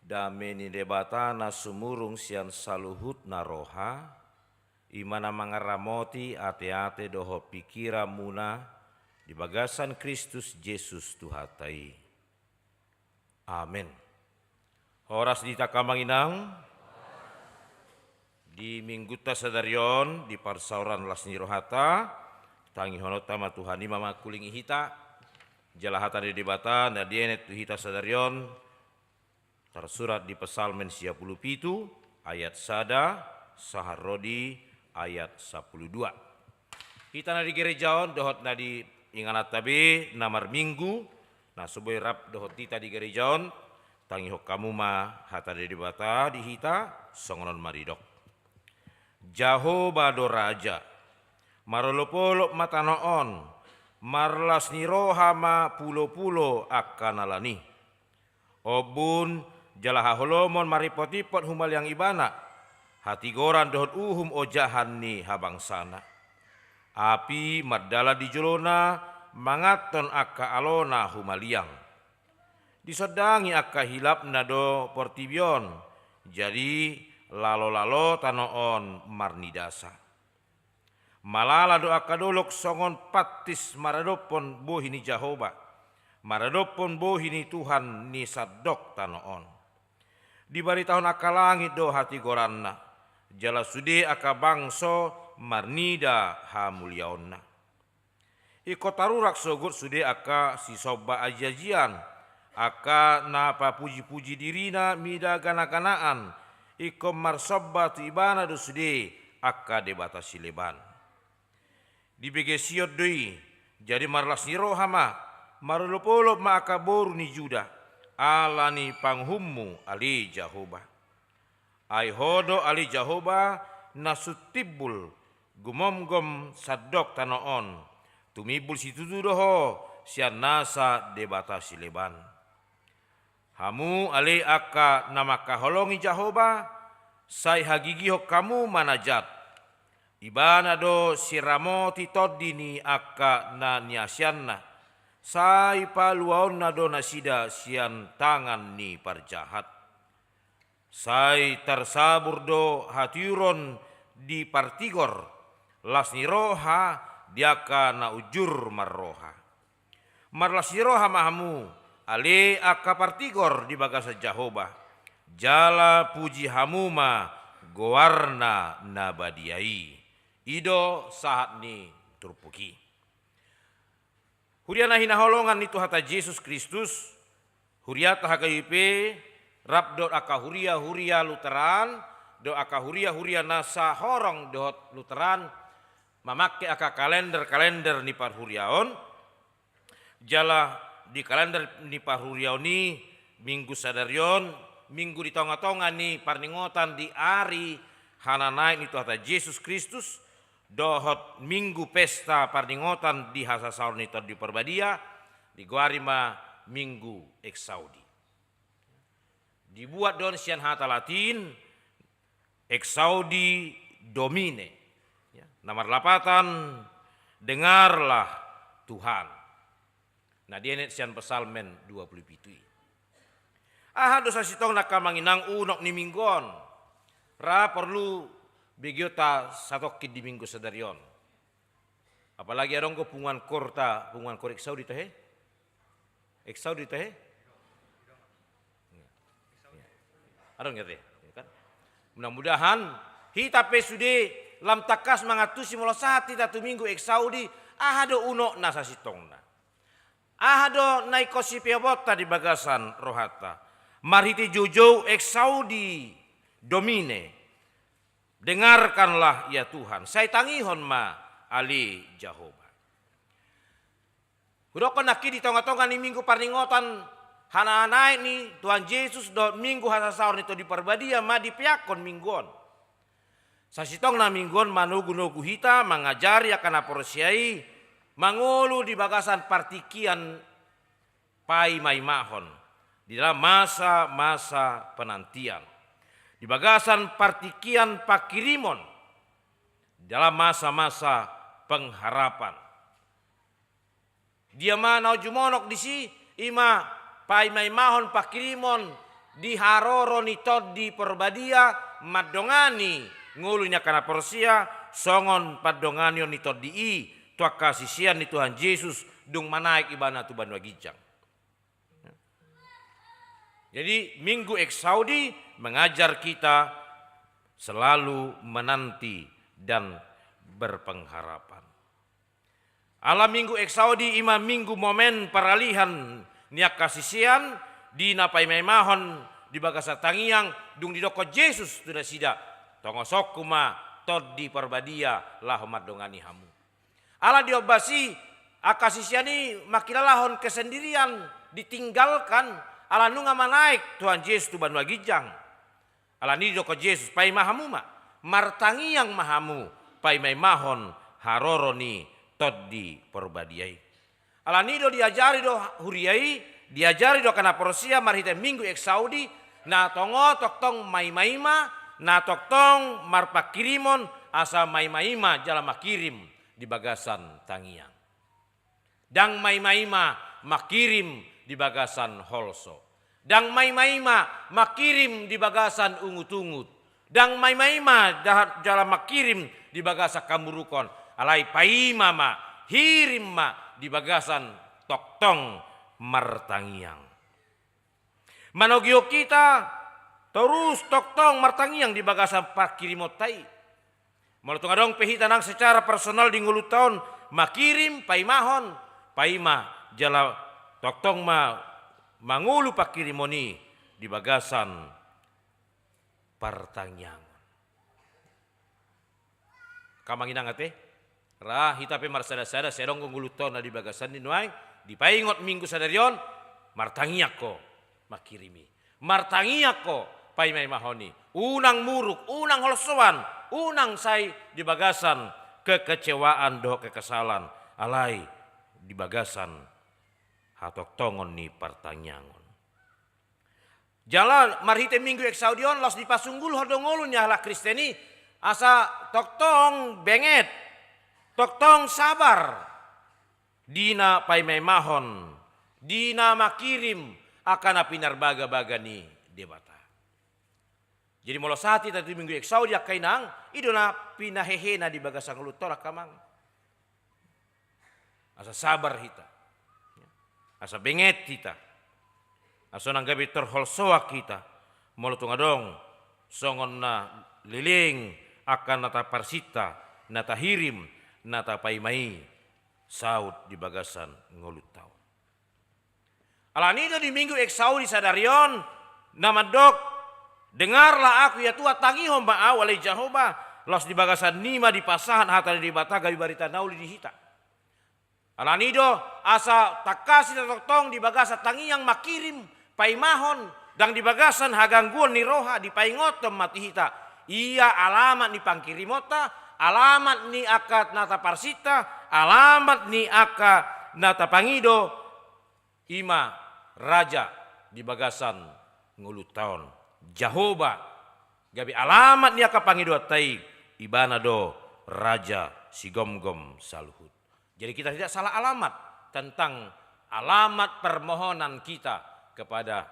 Dame ni Debata na sumurung sian saluhutna roha, i ma na mangaramoti ateate dohot pingkiranmuna di bagasan Kristus Jesus Tuhanta i. Amen. Horas di hita angka amang inang. Di minggunta sadari on, di parsaoran las ni rohanta, tangihononta ma Tuhan i ma mangkulingi hita. Jala hata ni Debata na dienet tu hita sadari on tarsurat di Psalmen sia pulu pitu ayat sada sahat ro di ayat sampulu dua. Hita na di gereja on dohot na di ingananta be na marminggu, na so boi rap dohot hita di gereja on, tangihon hamu ma hata ni Debata di hita, songon on ma didok. Jahowa do raja, marolopolop ma tano on, marlas ni roha ma pulopulo angka na lan i. Ombun jala haholomon maripotimpot humaliang ibana, hatigoran dohot uhum ojahan ni habangsana. Api mardalan di jolona, manganhon angka alona humaliang. Disondangi angka hilapna do portibi on, jadi lalolalo tano on marnidasa. Malala do angka dolok songon pantis maradophon bohi ni Jahowa, maradophon bohi ni Tuhan ni sandok tano on. Dibaritahon angka langit do hatigoranna, jala sude angka bangso marnida hamuliaonna. Ingkon tarurak sogot sude angka sisomba ajiajian, angka na papujipuji dirina mida ganaganaan, ingkon marsomba tu ibana do sude angka debata sileban. Dibege Sion do i, jadi marlas ni roha ma, marolopolop ma angka boru ni Juda, ala ni panguhummu ale Jahowa. Ai ho do ale Jahowa na sun timbul, gumomgom sandok tano on, tumimbul situtu do ho sian nasa debata sileban. Hamu ale angka na mangkaholongi Jahowa, sai hagigihon hamu ma na jat. Ibana do siramoti tondi ni angka na niasianna, sai paluaonna do nasida sian tangan ni parjahat. Sai tarsabur do hatiuron di partigor, las ni roha di angka na unjur marroha. Marlas ni roha ma hamu, ale angka partigor di bagasan Jahowa, jala puji hamu ma goarna na badia i. I do sahat ni turpuk i. Huria na hinaholongan ni Tuhanta Jesus Kristus, hurianta H K I P, rap dohot angka huria-huria Lutheran, dohot angka huria-huria na sahorong dohot Lutheran, mamangke angka kalender-kalender ni parhuriaon, jala di kalender ni parhuriaon i, minggu sadari on, minggu di tonga-tonga ni parningotan di ari hananaek ni Tuhanta Jesus Kristus, dohot minggu pesta parningotan di hasasaor ni Tondi Parbadia, digoari ma minggu Exaudi. Dibuat do on sian hata Latin, Exaudi Domine. Ya, na marlapatan, dengarlah Tuhan. Na dienet sian Psalmen dua pulu pitu i. Aha do sasintongna angka amang inang unok ni minggu on? Ra porlu begeonta satongkin di minggu sadari on. Apalagi adong do punguan korta, punguan kor Exaudi tahe? Exaudi tahe? Adong do tahe, ya kan? Mudah-mudahan hita pe sude lam tangkas mangantusi molo sahat hita tu minggu Exaudi, aha do unokna sasintongna. Aha do na ingkon sipeoponta di bagasan rohanta. Marhite joujou Exaudi Domine. Dengarkanlah ya Tuhan. Sai tangihon ma ale Jahowa. Hudokkon nangkin di tonga-tonga ni minggu parningotan hananaek ni Tuhan Jesus dohot minggu hasasaor ni Tondi Parbadia ma dipeakkon minggu on. Sasintongna minggu on manogu-nogu hita mangajari angka na porsea i mangolu di bagasan partingkian paimaimahon di dalam masa-masa penantian. Di bagasan partingkian pangkirimon di dalam masa-masa pengharapan. Dia ma na jumonok disi, i ma paimaimahon pangkirimon di haroro ni Tondi Porbadia mandongani ngolu ni angka na porsea, songon pandonganion ni Tondi i tu angka sisean ni Tuhan Jesus dung manaek ibana tu banua ginjang. Jadi, Minggu Exaudi mengajar kita selalu menanti dan berpengharapan. Ala Minggu Exaudi i ma minggu momen paralihan ni angka sisean, di na paimaimahon di bagasan tangiang, dung didokkon Jesus tu nasida, tongosonku ma Tondi Porbadia laho mandongani hamu. Ala di ombas i, angka sisean i mangkilalahon kesendirian, ditinggalkan, ala nunga manaek Tuhan Jesus tu banua ginjang. Ala ni i didokkon Jesus, paima hamu ma, martangiang ma hamu, paimaimahon haroro ni Tondi Porbadia i. Ala ni i do diajari do huria i, diajari do angka na porsea marhite Minggu Exaudi, na tongo tongtong maimaima, na tongtong marpangkirimon, asa maimaima jala mangkirim di bagasan tangiang. Ndang maimaima mangkirim di bagasan holso. Ndang maimaima mangkirim di bagasan ungutungut. Ndang maimaima jahat jala mangkirim di bagasan hamburukon. Alai paima ma, hirim ma di bagasan tongtong martangiang. Manogihon hita torus tongtong martangiang di bagasan pangkirimonta i. Molo tung adong pe hita nang secara personal di ngolunta on mangkirim, paimahon, paima jala tongtong ma mangolu pangkirimon i di bagasan partangiangon. Angka amang inang ate, ra hita pe marsada-sada, sai adong do ngolunta on na di bagasan i nuaeng, dipaingot Minggu sadari on, martangiang ho mangkirim i. Martangiang ho paimaimahon i. Unang muruk, unang holsoan, unang sai di bagasan kekecewaan dohot kekesalan, alai di bagasan hatongtongon ni partangiangon. Jala marhite Minggu Exaudi on laos dipasunggulhon do ngolu ni halak Kristen i, asa tongtong benget, tongtong sabar, di na paimaimahon, di na mangkirim angka na pinarbagabaga ni Debata. Jadi molo sahat hita tu Minggu Exaudi angka inang, i do na pinahehena di bagasan ngolunta on angka amang. Asa sabar hita. Asa benget hita. Asa unang gabe terholsoan hita. Molo tung adong songon na leleng angka na taparsinta, na tahirim, na tapaima i saut di bagasan ngolunta on. Ala ni i do di Minggu Exaudi sadari on, na mandok, dengarlah aku ya Tuhan, tangihon ma ahu ale Jahowa, laos di bagasan i ma dipasahat hata ni Debata gabe barita na uli di hita. Ala ni i do, asa tangkas hita tongtong di bagasan tangiang mangkirim, paimahon, ndang di bagasan hagangguon ni roha, dipaingothon ma tu hita, ia alamat ni pangkirimonta, alamat ni angka na taparsinta, alamat ni angka na tapangido, i ma raja di bagasan ngolunta on. Jahowa, gabe alamat ni angka pangidoanta i, ibana do raja sigomgom saluhut. Jadi kita tidak salah alamat tentang alamat permohonan kita kepada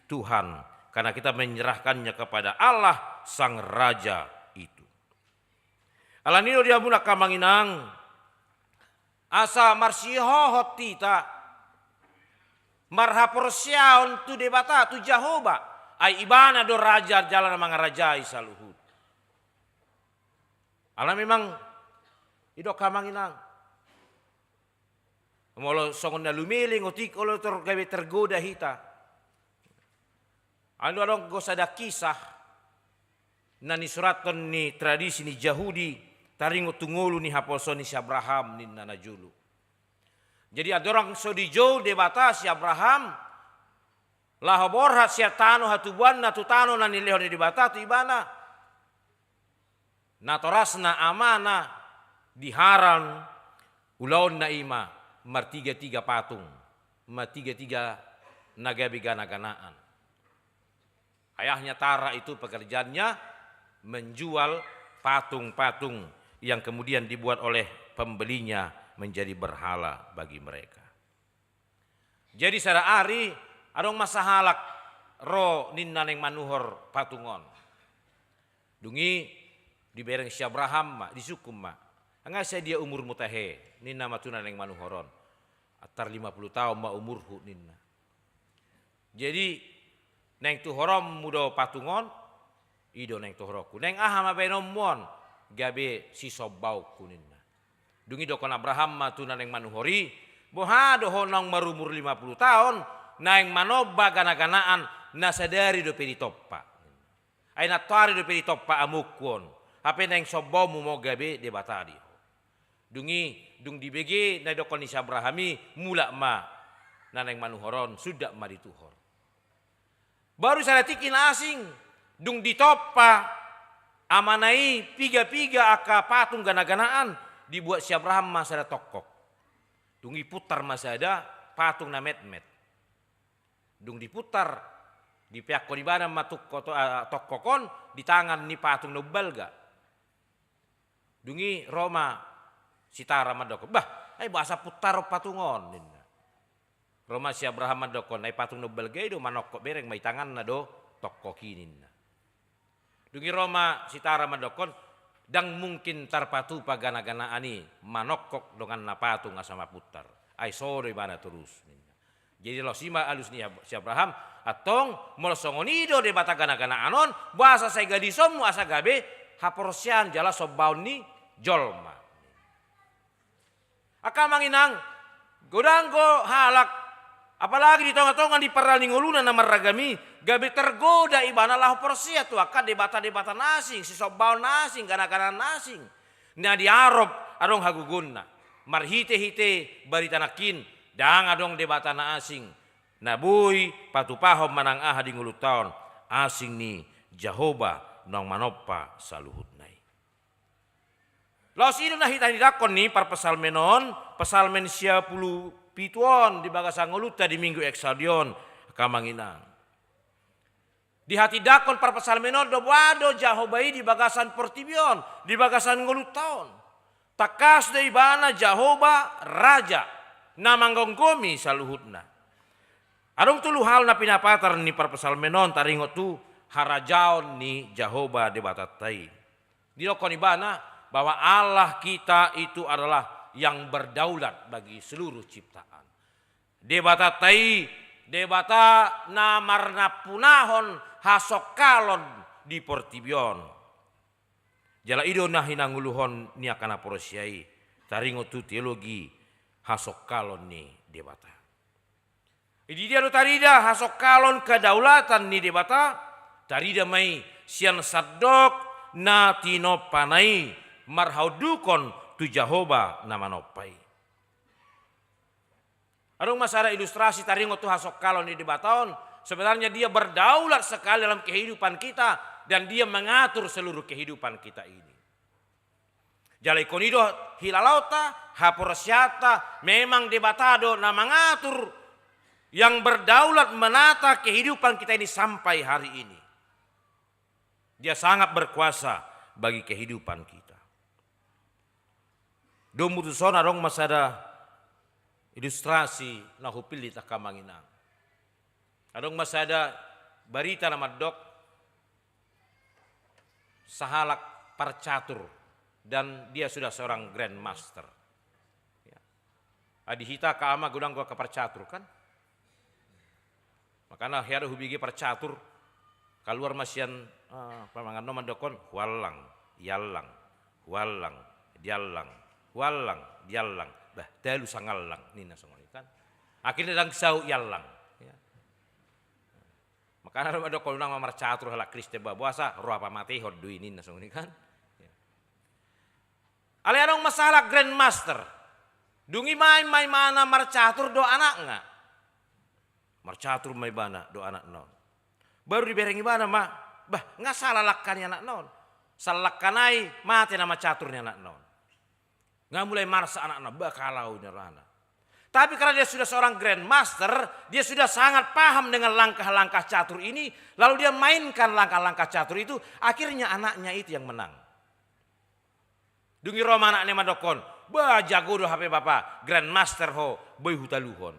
Tuhan, karena kita menyerahkannya kepada Allah Sang Raja itu. Ala ni i do di hamuna angka amang inang, asa marsihohot hita marhaporseaon tu Debata, tu Jahowa, ai ibana do raja jala na mangarajai saluhut. Ala memang i do angka amang inang, molo songon na lumeleng otik, olo tor gabe tergoda hita. Alani do adong do sada kisah na nisurathon ni tradisi ni Jahudi, taringot tu ngolu ni haposoon ni si Abraham ninna na jolo. Jadi andorang so dijou Debata si Abraham laho borhat sian tano hatubuanna tu tano na nilehon ni Debata tu ibana, natorasna amana di Haran, ulaonna i ma martigatiga patung, martigatiga na gabe ganaganaan. Ayahnya Tara itu pekerjaannya menjual patung-patung yang kemudian dibuat oleh pembelinya menjadi berhala bagi mereka. Jadi sada ari adong ma sahalak ro ninna naeng manuhor patung on. Dung i dibereng si Abraham ma, disungkun ma. Nga sadia umurmu tahe, ninna ma tu na naeng manuhor on. Antar lima pulu taon ma umurhu ninna. Jadi, naeng tuhoronmu do patung on, i do naeng tuhoronku. Naeng aha ma baenonmu on, gabe sisombaonku ninna. Dung i didok Abraham ma tu na naeng manuhor i, boha do ho naung marumur lima pulu taon, naeng manomba ganaganaan na sadari dope ditompa. Ai nantoari dope ditompa amongku on, hape naeng sombaonmu ma on gabe Debata di ho. Dung i, dung dibege na didokkon ni si Abraham i, mulak ma na naeng manuhor on, sundat ma dituhor. Baru sada tingki na asing, dung ditompa amana i piga-piga angka patung ganaganaan, dibuat si Abraham ma sada tongkok. Dung i diputar ma sada patung na metmet. Dung diputar, dipeakkon ibana ma tungko-, ah, tongkok on di tangan ni patung na umbalga. Dung i ro ma si Tara mandok, bah, ai boasa putaron patung on ninna. Ro ma si Abraham mandokkon, ai patung na umbalga i do, manongkok bereng ma i tanganna do tongkok i ninna. Dung i ro ma si Tara mandokkon, ndang mungkin tarpatupa ganaganaan i manongkok donganna patung asa maputar. Ai so do ibana torus ninna. Jadi laos i ma alus ni Ab-, si Abraham, antong molo songon i do Debata ganaganaan on, boasa sai gadisonmu asa gabe haporseaon jala sombaon ni jolma. Angka amang inang, godang do halak, apalagi di tonga-tonga ni paralingoluna na marragam i, gabe tergoda ibana laho porsea tu angka debata-debata na asing, sisombaon na asing, ganaganaan na asing. Na di Arop adong hagogoonna. Marhite-hite barita nangkin, ndang adong debata na asing na boi patupahon manang aha di ngolunta on, asing ni Jahowa naung manompa saluhutna i. Laos i do na hita hinidangkon ni parpsalmen on, psalmen sia pulu pitu on di bagasan ngolunta di Minggu Exaudi on, angka amang inang. Dihatindangkon parpsalmen on do boha do Jahowa i di bagasan portibi on, di bagasan ngolunta on. Tangkas do ibana Jahowa raja, na manggomgomi saluhutna. Adong tolu hal na pinapatar ni parpsalmen on taringot tu harajaon ni Jahowa Debatanta i. Didokkon ibana bahwa Allah kita itu adalah yang berdaulat bagi seluruh ciptaan. Debatanta i, Debata na marnampunahon hasongkalon di portibi on. Jala i do na hinangoluhon ni angka na porsea i, taringot tu teologi hasongkalon ni Debata. Di dia do tarida hasongkalon kedaulatan ni Debata, tarida ma i sian sandok na tinompana i marhaundukhon tu Jahowa na manompa i. Adong ma sada ilustrasi taringot tu hasongkalon ni Debata on, sebenarnya Dia berdaulat sekali dalam kehidupan kita dan Dia mengatur seluruh kehidupan kita ini. Jala ingkon i do hilalaonta, haporseaonta, memang Debata do na mangatur, yang berdaulat menata kehidupan kita ini sampai hari ini. Dia sangat berkuasa bagi kehidupan kita. Dung mutus on adong ma sada ilustrasi na hupillit, angka amang inang. Adong ma sada barita na mandok sahalak parcatur dan dia sudah seorang grandmaster. Ya. Adi hita angka ama godang do angka parcatur kan? Makana hea do hubege parcatur, kaluar ma sian, eh, pamangan on mandokkon, huallang, iallang, huallang, diallang, huallang, diallang, bah, talu sangallang, ninna songon i kan. Akhirna ndang saut iallang. Ya. Makana do mandokkon unang ma marcatur halak Kristen, bah, boasa roha pamatehon do i ninna songon i kan. Ya. Alai adong ma sahalak grandmaster. Dung i main ma ibana marcatur dohot anakna. Marcatur ma ibana dohot anakna on. Baru dibereng ibana ma, bah, nga sala langka ni anakna on. Sala langka nai mate nama catur ni anakna on. Nga mulai marsak anakna, bah, kalau ni rohana. Tapi karena dia sudah seorang grandmaster, dia sudah sangat paham dengan langkah-langkah catur ini, lalu dia mainkan langkah-langkah catur itu, akhirnya anaknya itu yang menang. Dung i ro ma anakna mandokkon, bah, jago do hape bapa, grandmaster ho, boi hutaluhon.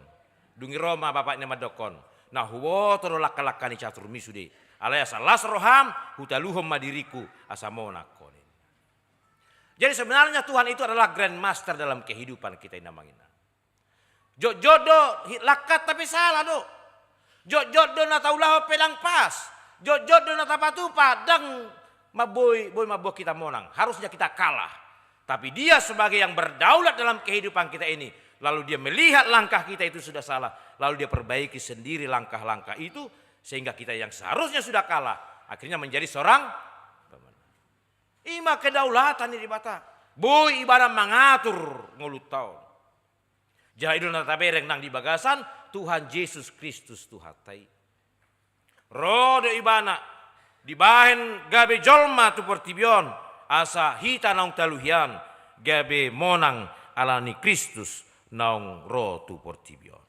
Dung i ro ma bapakna mandokkon, Na huboto do langka-langka ni caturmi sude. Alai asa las roham, hutaluhon ma diringku, asa monang ho ninna. Jadi sebenarnya Tuhan itu adalah grandmaster dalam kehidupan kita, inang amang inang. Jotjot do hi-, langkanta pe sala do. Jotjot do na taulahon pe ndang pas. Jotjot do na tapatupa, ndang ma boi, boi mamboan hita monang. Harusnya kita kalah. Tapi Dia sebagai yang berdaulat dalam kehidupan kita ini, lalu Dia melihat langkah kita itu sudah salah, lalu Dia perbaiki sendiri langkah-langkah itu, sehingga kita yang seharusnya sudah kalah, akhirnya menjadi seorang pemenang. I ma kedaulatan ni Debata. Boi Ibana mangatur ngolunta on. Jala i do na tabereng nang di bagasan Tuhan Jesus Kristus Tuhanta i. Ro do Ibana, dibahen gabe jolma tu portibi on, asa hita naung talu hian gabe monang ala ni Kristus naung ro tu portibi on.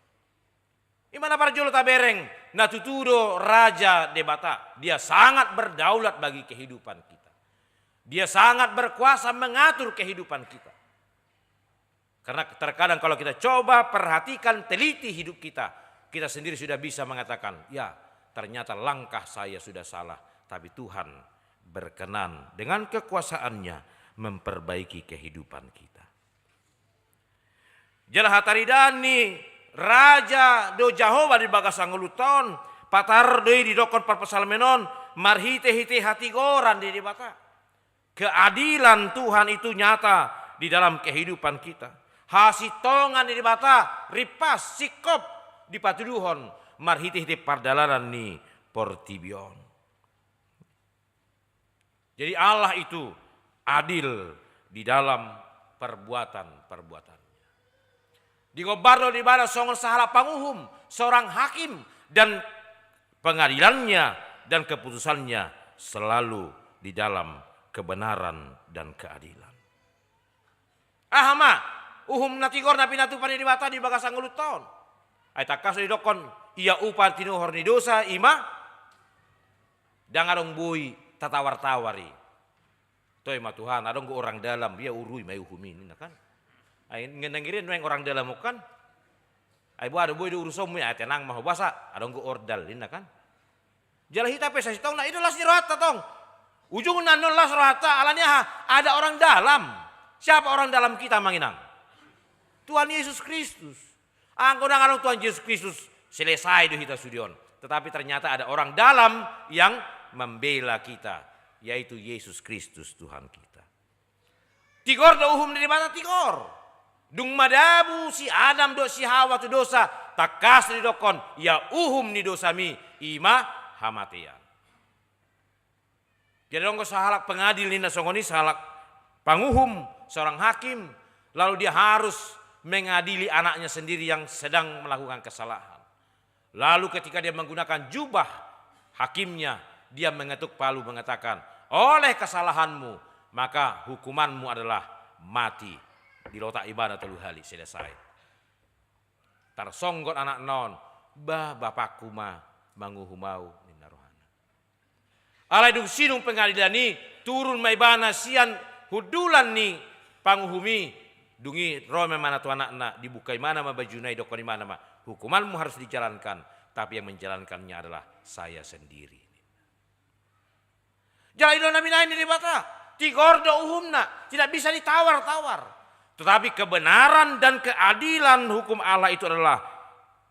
I ma na parjolo tabereng, na tutu do Raja Debata. Dia sangat berdaulat bagi kehidupan kita. Dia sangat berkuasa mengatur kehidupan kita. Karena terkadang kalau kita coba perhatikan, teliti hidup kita, kita sendiri sudah bisa mengatakan, "Ya, ternyata langkah saya sudah salah, tapi Tuhan berkenan dengan kekuasaan-Nya memperbaiki kehidupan kita." Jala hataridaan ni Raja do Jahowa di bagasan ngolunta on, patar do i didokkon parpsalmen on, marhite-hite hatigoran ni Debata. Keadilan Tuhan itu nyata di dalam kehidupan kita. Hasintongan ni Debata rimpas, singkop dipatuduhon marhite-hite pardalanan ni portibi on. Jadi Allah itu adil di dalam perbuatan-perbuatannya. Digombar do Ibana songon sahalak panguhum, seorang hakim, dan pengadilannya dan keputusannya selalu di dalam kebenaran dan keadilan. Aha ma uhum na tigor na pinatupa ni Debata di bagasan ngolunta on? Ai tangkas do didokkon, ia upa tinuhor ni dosa i ma, ndang adong boi tatawar-tawar i. Toe ma Tuhan, adong do orang dalam, ia urui ma i uhum i ninna kan. Ai ngenang irian nuaeng orang dalam on kan. Ai boha do, boi do urusonmu i, ai tenang ma ho, boasa adong do ordal ninna kan. Jala hita pe sasintongna i do las ni rohanta tong. Ujungna annon las rohanta, ala ni aha? Ada orang dalam. Siapa orang dalam kita, amang inang? Tuhan Yesus Kristus. Anggo ndang adong Tuhan Yesus Kristus, selesai do hita sude on. Tetapi ternyata ada orang dalam yang membela kita, yaitu Yesus Kristus Tuhan kita. Tigor do uhum ni Debata, tigor. Dung madabu si Adam dohot si Hawa tu dosa, tangkas didokkon, ia uhum ni dosami, i ma hamatean. Jadi adong do sahalak pengadil ninna songon i, sahalak panguhum, seorang hakim, lalu dia harus mengadili anaknya sendiri yang sedang melakukan kesalahan. Lalu ketika dia menggunakan jubah hakimnya, dia mengetuk palu mengatakan, "Oleh kesalahanmu, maka hukumanmu adalah mati." Dilotak ibana tolu hali, selesai. Tarsonggot anakna on, "Bah, bapakku ma manguhum ahu," ninna rohana. Alai dung sinung pengadilan i, turun ma ibana sian hundulan ni panguhum i, dung i ro ma ibana tu anakna, dibuka ibana ma bajuna, didokkon ibana ma, "Hukumanmu harus dijalankan, tapi yang menjalankannya adalah saya sendiri." Jala i do na binahen ni Debata, tigor do uhumna, tidak bisa ditawar-tawar. Tetapi kebenaran dan keadilan hukum Allah itu adalah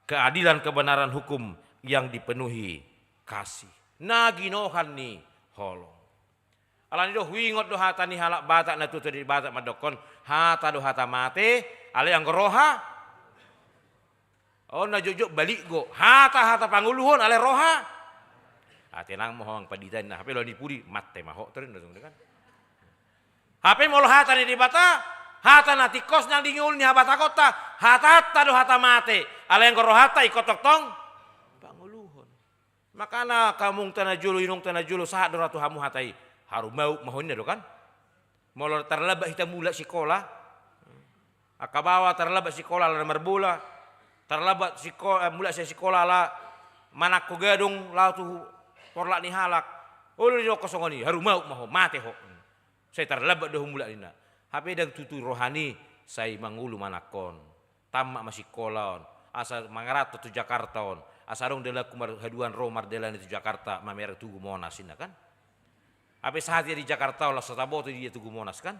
keadilan, kebenaran hukum yang dipenuhi kasih, na ginohan ni holong. Alani do huingot do hata ni halak Batak na tuatua di Batak mandokkon, hata do hata mate, alai anggo roha on na jotjot balikgo, hata-hata pangoluhon alai roha. Ah, tenang ma ho amang pandita ninna, hape loan ni pudi, mate ma ho, terinda kan. Hape molo hata ni Debata, hata na tingkos nang di ngolu ni habatahonta, hatanta do hata mate, alai anggo rohanta ingkon tongtong pangoluhon. Makana angka amongta na jolo, inongta na jolo, sahat do ra tu hamu hata i, harumauk ma ho ninna do kan. Molo tarlambat hita mulak sikola, angka baoa tarlambat sikola ala na marbola, tarlambat siko-, eh, mulak sian sikola ala manangko gadong laho tu porlak ni halak. Olo didokkon songon i, harumauk ma ho, mate ho. Sai tarlambat do ho mulak ninna. Hape ndang tutu rohana i, sai mangolu ma anakkon. Tamat ma sikola on. Asa mangaranto tu Jakarta on. Asa adong dalanku mar-, haduan ro mardalani tu Jakarta, mamereng Tugu Monas inna kan. Hape sahat ia di Jakarta on, laos so taboto dia Tugu Monas kan.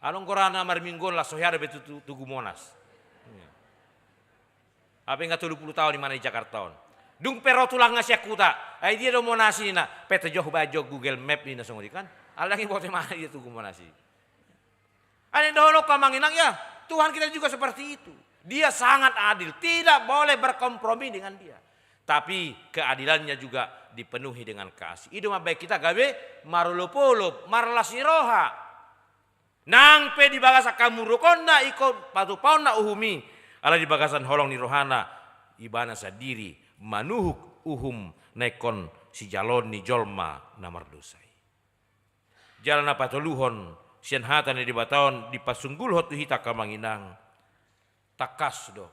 Adong gorana marminggu on, laos so hea dope tu, tu, Tugu Monas. Hape nga tolu pulu taon imana di Jakarta on. Dung pe ro tulang na sian huta, ai dia do Monas i ninna, pe tajo hubaen jo Google Map ninna songon i kan. Alai ndang diboto imana dia Tugu Monas i. Alai dohononku amang inang ya, Tuhan kita juga seperti itu. Dia sangat adil, tidak boleh berkompromi dengan dia. Tapi keadilannya juga dipenuhi dengan kasih. I do mambaen hita gabe marolopolop, marlas ni roha. Nang pe di bagasan hamurukonna ingkon patupaonna uhum i, alai di bagasan holong ni rohana, ibana sandiri manuhuk uhum na ingkon sijaloon ni jolma na mardosa i. Jala na patoluhon, sian hata ni Debata on dipasunggulhon tu hita angka amang inang, tangkas do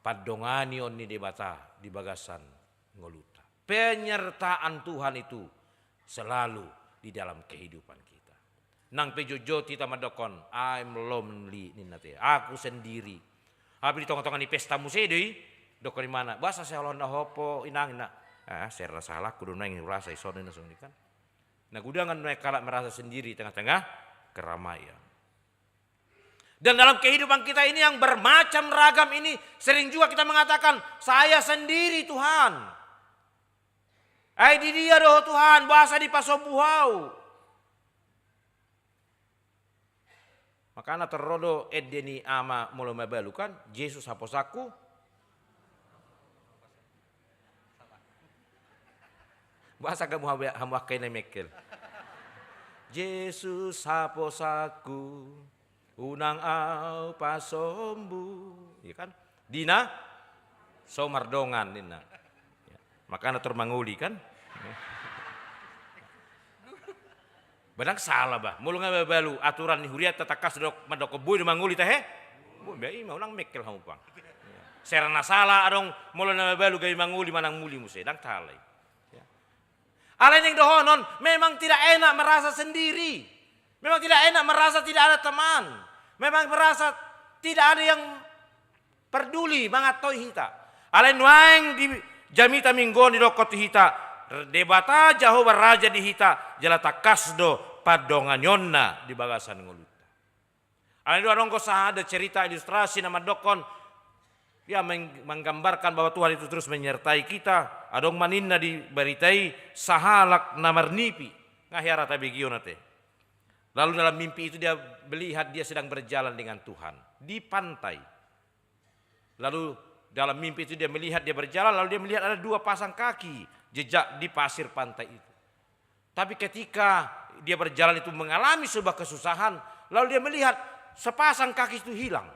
pandonganion ni Debata di bagasan ngolunta. Penyertaan Tuhan itu selalu di dalam kehidupan kita. Nang pe jotjot hita mandokkon, "I'm lonely," ninna te, "Aku sendiri." Hape di tongatonga ni pesta muse do i, dokkon imana, "Boasa sai holan na hompo inang?" ninna. "Ah, sera salangku do nuaeng hurasa i son," ninna songon i kan. Na gudangan nuaeng halak merasa sendiri di tengah-tengah keramaian. Dan dalam kehidupan kita ini yang bermacam ragam ini, sering juga kita mengatakan, "Saya sendiri, Tuhan. Ai di dia do Ho Tuhan, boasa dipasombu Ho au?" Makana tor ro do ende ni ama molo mabalu kan, "Jesus haposanku." Boasa gamu hamu, hamu angka i na mengkel? "Jesus haposanku, unang au pasombu." Iya kan? Di na so mardongan ninna. Ya. Makana tor mangoli kan? Ba ndang sala ba. Molo nga mabalu aturan ni hurianta tangkas do mandokkon boi do mangoli tahe. Boi ba i ma, unang mengkel hamu pang. Ya. Sera na sala adong molo na mabalu gabe mangoli manang muli muse, ndang sala i. Ya. Alai naeng dohonon, memang tidak enak merasa sendiri. Memang tidak enak merasa tidak ada teman. Memang merasa tidak ada yang parduli mangantoi hita. Alai nuaeng di jamita minggu on didokkon tu hita, Debata Jahowa raja di hita, jala tangkas do pandonganionna di bagasan ngolunta. Alai do adong do sahada cerita ilustrasi na mandokkon, ya, meng-, menggambarkan bahwa Tuhan itu terus menyertai kita. Adong ma ninna di barita i, sahalak na marnipi, nga hea ra tabege on ate. Lalu dalam mimpi itu dia melihat dia sedang berjalan dengan Tuhan di pantai. Lalu dalam mimpi itu dia melihat dia berjalan, lalu dia melihat ada dua pasang kaki jejak di pasir pantai itu. Tapi ketika dia berjalan itu mengalami sebuah kesusahan, lalu dia melihat sepasang kaki itu hilang.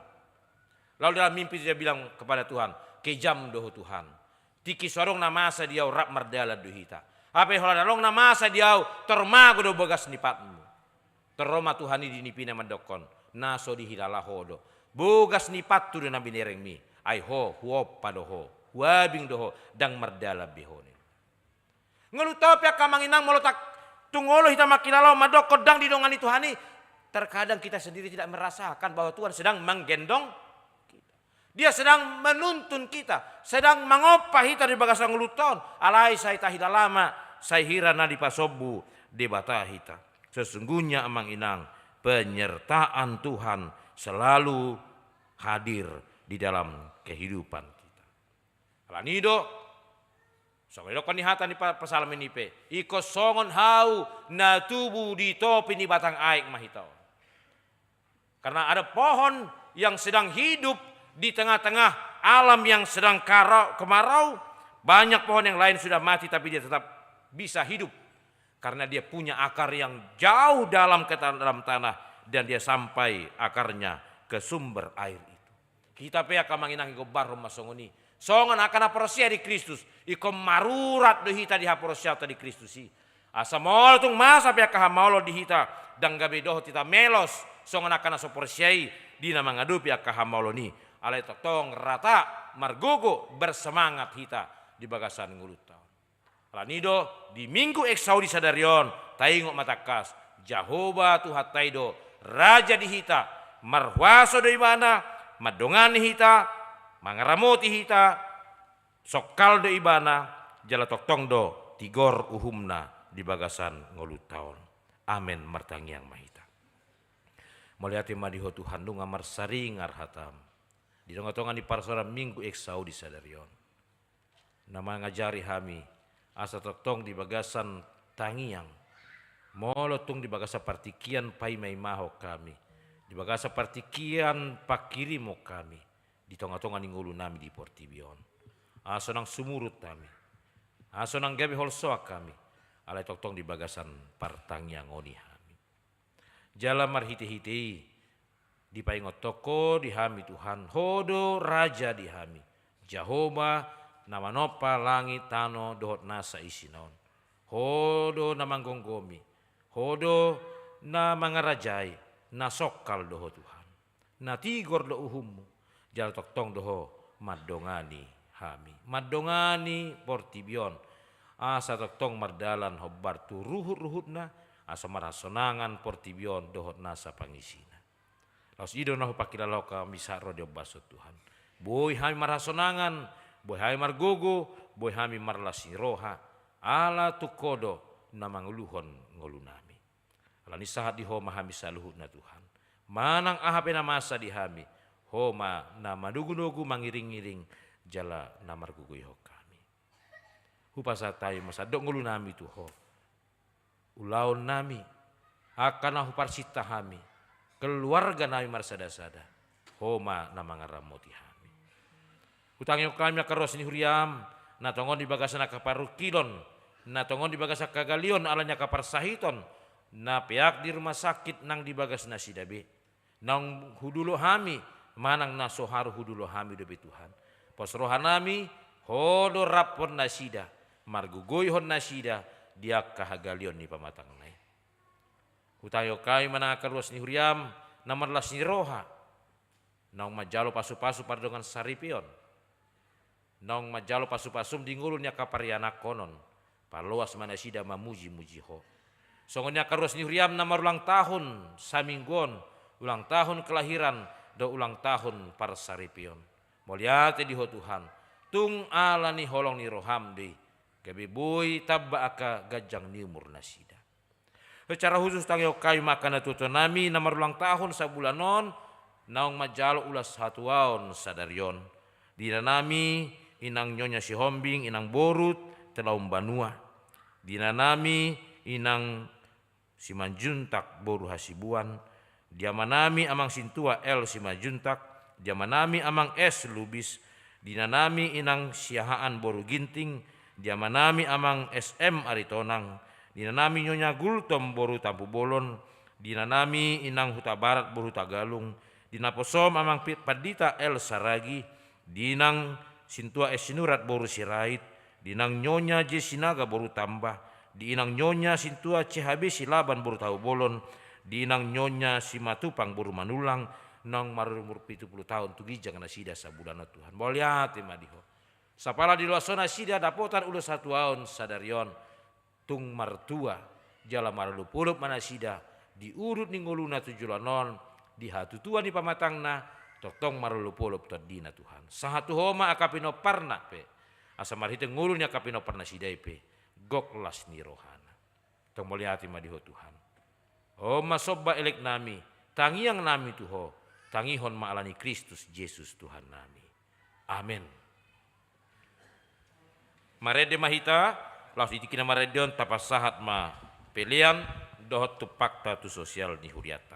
Lalu dalam mimpi itu dia bilang kepada Tuhan, "Kejam do Ho Tuhan. Tingki so adong na masa di au rap mardalan do hita. Hape holan adong na masa di au, tor mago do bogas ni patmu." Tor ro ma Tuhan i di nipina mandokkon, "Na so dihilala ho do. Bogas ni pathu do na binerengmi. Ai ho, huompa do ho, huabing do ho, ndang mardalan be ho," ninna. Ngolunta on pe angka amang inang, molo tak tung olo hita mangkilala mandokkon ndang didongani Tuhan i, terkadang kita sendiri tidak merasakan bahwa Tuhan sedang menggendong kita. Dia sedang menuntun kita, sedang mangompa hita di bagasan ngolunta on. Alai sai tahilala ma, sai hira na dipasombu Debata hita. Sesungguhnya amang inang, penyertaan Tuhan selalu hadir di dalam kehidupan kita. Alani do, songon didokkon ni hata ni pa-, psalmen i pe, "Ingkon songon hau na tubu di topi ni batang aek ma hita on." Karena ada pohon yang sedang hidup di tengah-tengah alam yang sedang karau, kemarau, banyak pohon yang lain sudah mati, tapi dia tetap bisa hidup. Karena dia punya akar yang jauh dalam ke tan-, dalam tanah, dan dia sampai akarnya ke sumber air itu. Hita pe angka amang inang, ingkon gombarhon ma songon i. Songon angka na porsea di Kristus, ingkon marurat do hita di haporseaonta di Kristus i. Asa molo tung masa pe angka hamaolon di hita, ndang gabe dohot hita melos songon angka na so porsea i di na mangadopi angka hamaolon i. Alai tongtong rata, margogo, bersemangat hita di bagasan ngolunta on. Alani do, di Minggu Eksaudi sadari on, taingot ma tangkas, Jahowa Tuhanta i do raja di hita, marhuaso do Ibana, mandongani hita, mangaramoti hita, songkal do Ibana, jala tongtong do tigor uhumna di bagasan ngolunta on. Amen. Martangiang ma hita. Mauliate ma di Ho Tuhan, nunga marsaringar hataM di tongatonga ni parsaoran Minggu Exaudi sadari on, na mangajari hami asa tongtong di bagasan tangiang, molo tung di bagasan partingkian paimaimahon hami, di bagasan partingkian panghirimon hami, di tongatonga ni ngolunami di portibi on, asa unang sumurut hami, asa unang gabe holsoan hami, alai tongtong di bagasan partangiangon i hami. Jala marhitehite i dipaingothon Ho di hami Tuhan, Ho do Raja di hami, Jahowa na manompa langit, tano dohot nasa isina on. Ho do na manggomgomi, Ho do na mangarajai, na songkal do Ho Tuhan, na tigor do uhumMu, jala tongtong do Ho mandongani hami, mandongani portibi on, asa tongtong mardalan hombar tu ruhutruhutna, asa marhasonangan portibi on dohot nasa pangisina. Laos i do na hupangkilalahon hami sahat ro di ombas on Tuhan. Boi hami marhasonangan, boi hami margogo, boi hami marlas ni roha, ala tung Ho do na manguluhon ngolunami. Alani sahat di Ho ma hami saluhutna Tuhan. Manang aha pe na masa di hami, Ho ma na manogunogu, mangiringiring, jala na margogoihon hami. Hupasahat hami ma sandok ngolunami tu Ho. Ulaonnami, angka na huparsinta hami, keluarganami marsadasada, Ho ma na mangaramoti hami. Hutangihon hami angka ruas ni huriaM, na tongon di bagasan angka parungkilon, na tongon di bagasan hagaleon ala ni angka parsahiton, na peak di rumah sakit nang di bagas nasida be. Naung hudulo hami, manang na so haru hudulo hami dope Tuhan, pos rohanami, Ho do raphon nasida, margogoihon nasida di angka hagaleon ni pamatangna i. Hutangihon hami ma nang angka ruas ni huriaM na marlas ni roha, naung manjalo pasupasu pardongansaripeon, naung manjalo pasupasuM di ngolu ni angka parianakhonon, paloas ma nasida mamujimuji Ho. Songon i angka ruas ni huriaM na marulang tahun saminggu on, ulang tahun kelahiran dohot ulang tahun parsaripeon. Mauliate di Ho Tuhan, tung ala ni holong ni rohaM do i, gabe boi tamba angka ganjang ni umur nasida. Secara khusus tangihon hami ma angka natuatuanami na marulang tahun sabulan on, naung manjalo ulos hatuaon sadari on. Di inanami inang Nyonya Sihombing, inang boru Telaumbanua. Di inanami inang Simanjuntak boru Hasibuan. Di amanami amang sintua L Simanjuntak, di amanami amang S Lubis, di inanami inang Siahaan boru Ginting, di amanami amang S M Aritonang, di inanami Nyonya Gultom boru Tampubolon, di inanami inang Hutabarat boru Hutagalung, di naposom amang Pi-, Pandita L Saragi, di inang sintua S Sinurat boru Sirait, di inang Nyonya J Sinaga boru Tamba, di inang Nyonya sintua C H B Silaban boru Tahubolon, di inang Nyonya Simatupang boru Manullang, naung marumur pitu pulu tahun tu ginjang nasida sabulan on Tuhan. Mauliate ma di Ho. Sapala diloas Ho nasida dapotan ulos hatuaon sadari on, tung martua, jala marolopolop ma nasida di urut ni ngoluna tu joloan on, di hatutuan ni pamatangna, tongtong marolopolop tondina Tuhan. Sahat tu Ho ma angka pinomparna pe, asa marhite ngolu ni angka pinompar nasida i pe gok las ni rohana. Tong mauliate ma di Ho Tuhan. On ma somba eleknami, tangiangnami tu Ho, tangihon ma ala ni Kristus Jesus Tuhannami. Amen. Marende ma hita, laos di tingki na marende on tapasahat ma pelean dohot tumpakta tu sosial ni hurianta.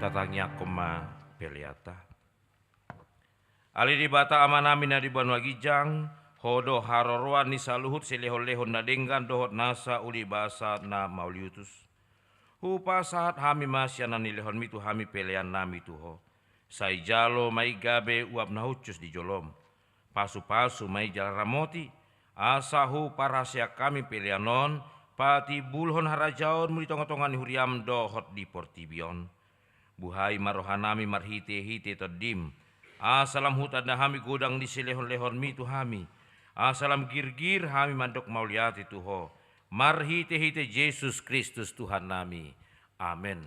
Tangiangkon ma peleanta. Ale Debata Amanami na di banua ginjang, Ho do haroroan ni saluhut silehonlehon na denggan dohot nasa ulibasa na mauliutus. Hupasahat hami ma sian na nilehonmi tu hami peleannami tu Ho. Sai jalo ma i gabe uap na hushus di jolom. Pasupasu ma i jala ramoti, asa huparhaseang hami pelean on patimbulhon harajaonmu di tongatonga ni huriam dohot di portibi on. Buhai ma rohanami marhitehite Tondim, asa lam hutanda hami godang ni silehonlehonmi tu hami, asa lam girgir hami mandok mauliate tu Ho, marhitehite Jesus Kristus Tuhannami. Amen.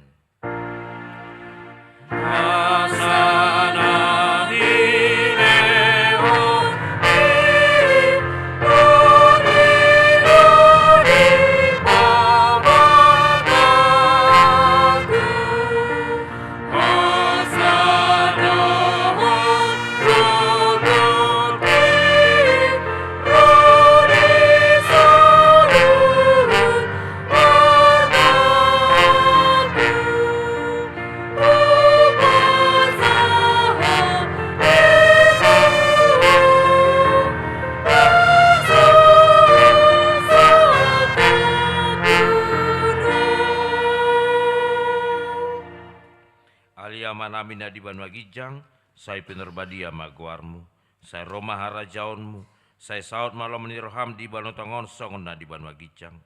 Ale Amanami na di banua ginjang, sai pinarbadia ma goarmu, sai ro ma harajaonmu, sai saut ma lomo ni roham di banua tonga on songon na di banua ginjang.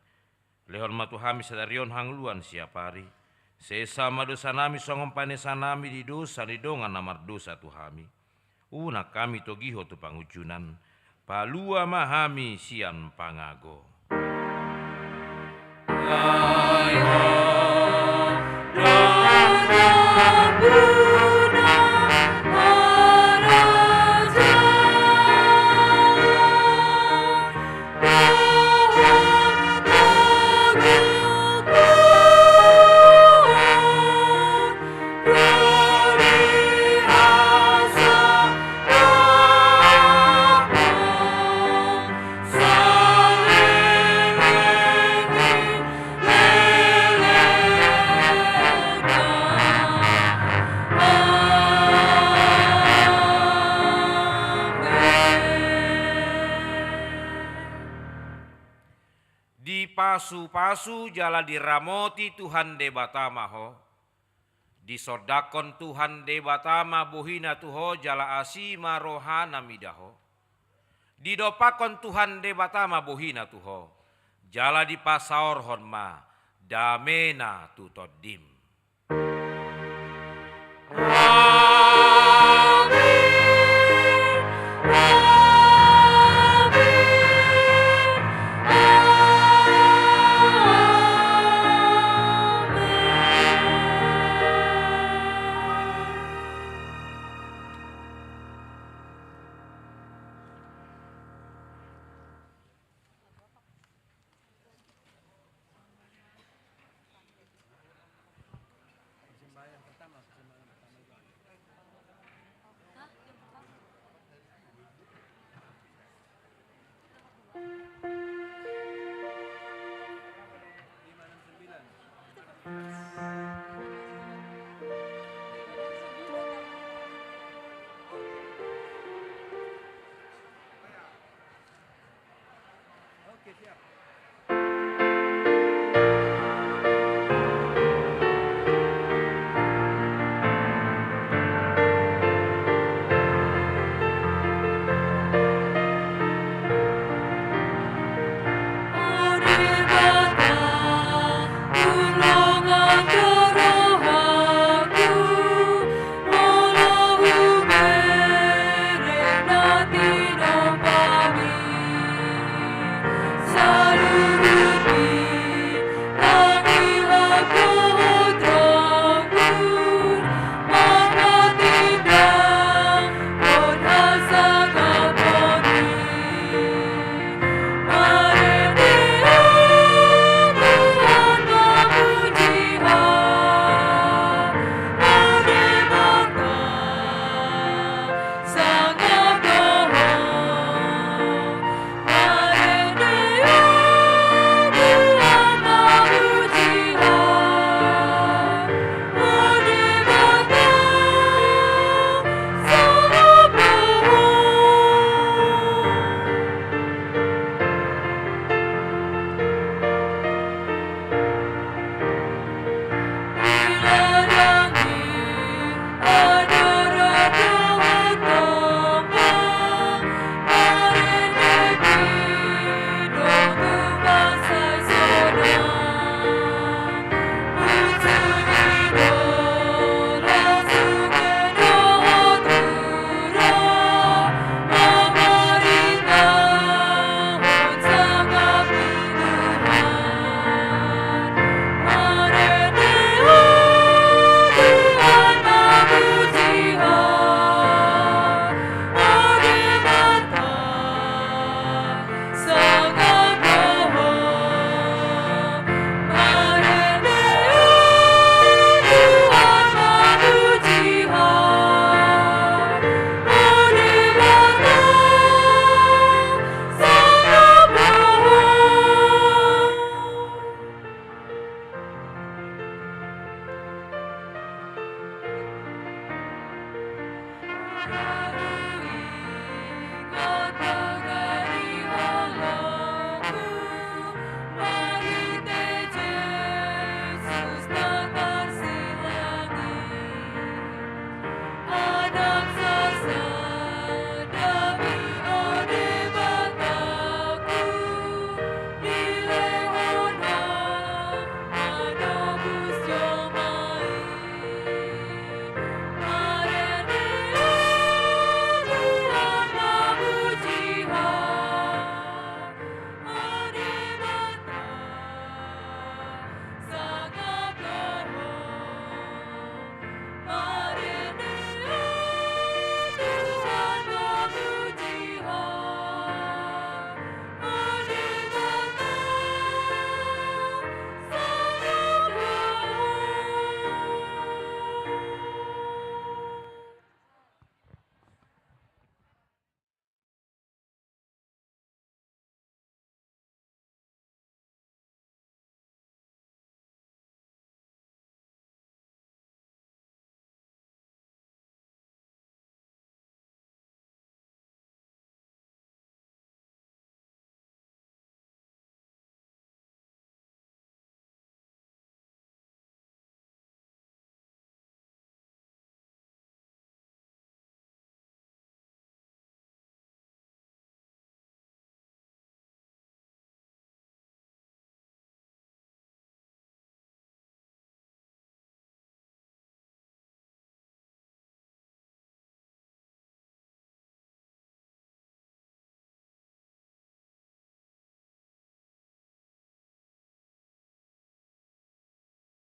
Lehon ma tu hami sadari on hangoluan siapari. Sesa ma dosanami songon panesanami di dosa ni dongan na mardosa tu hami. Unang hami togi Ho tu pangunjunan. Palua ma hami sian pangago. Dipasupasu jala diramoti Tuhan Debata ma ho. Disondangkon Tuhan Debata ma bohina tu ho jala asi ma rohana mida ho. Didompakkon Tuhan Debata ma bohina tu ho jala dipasaorhon ma damena tu tondim.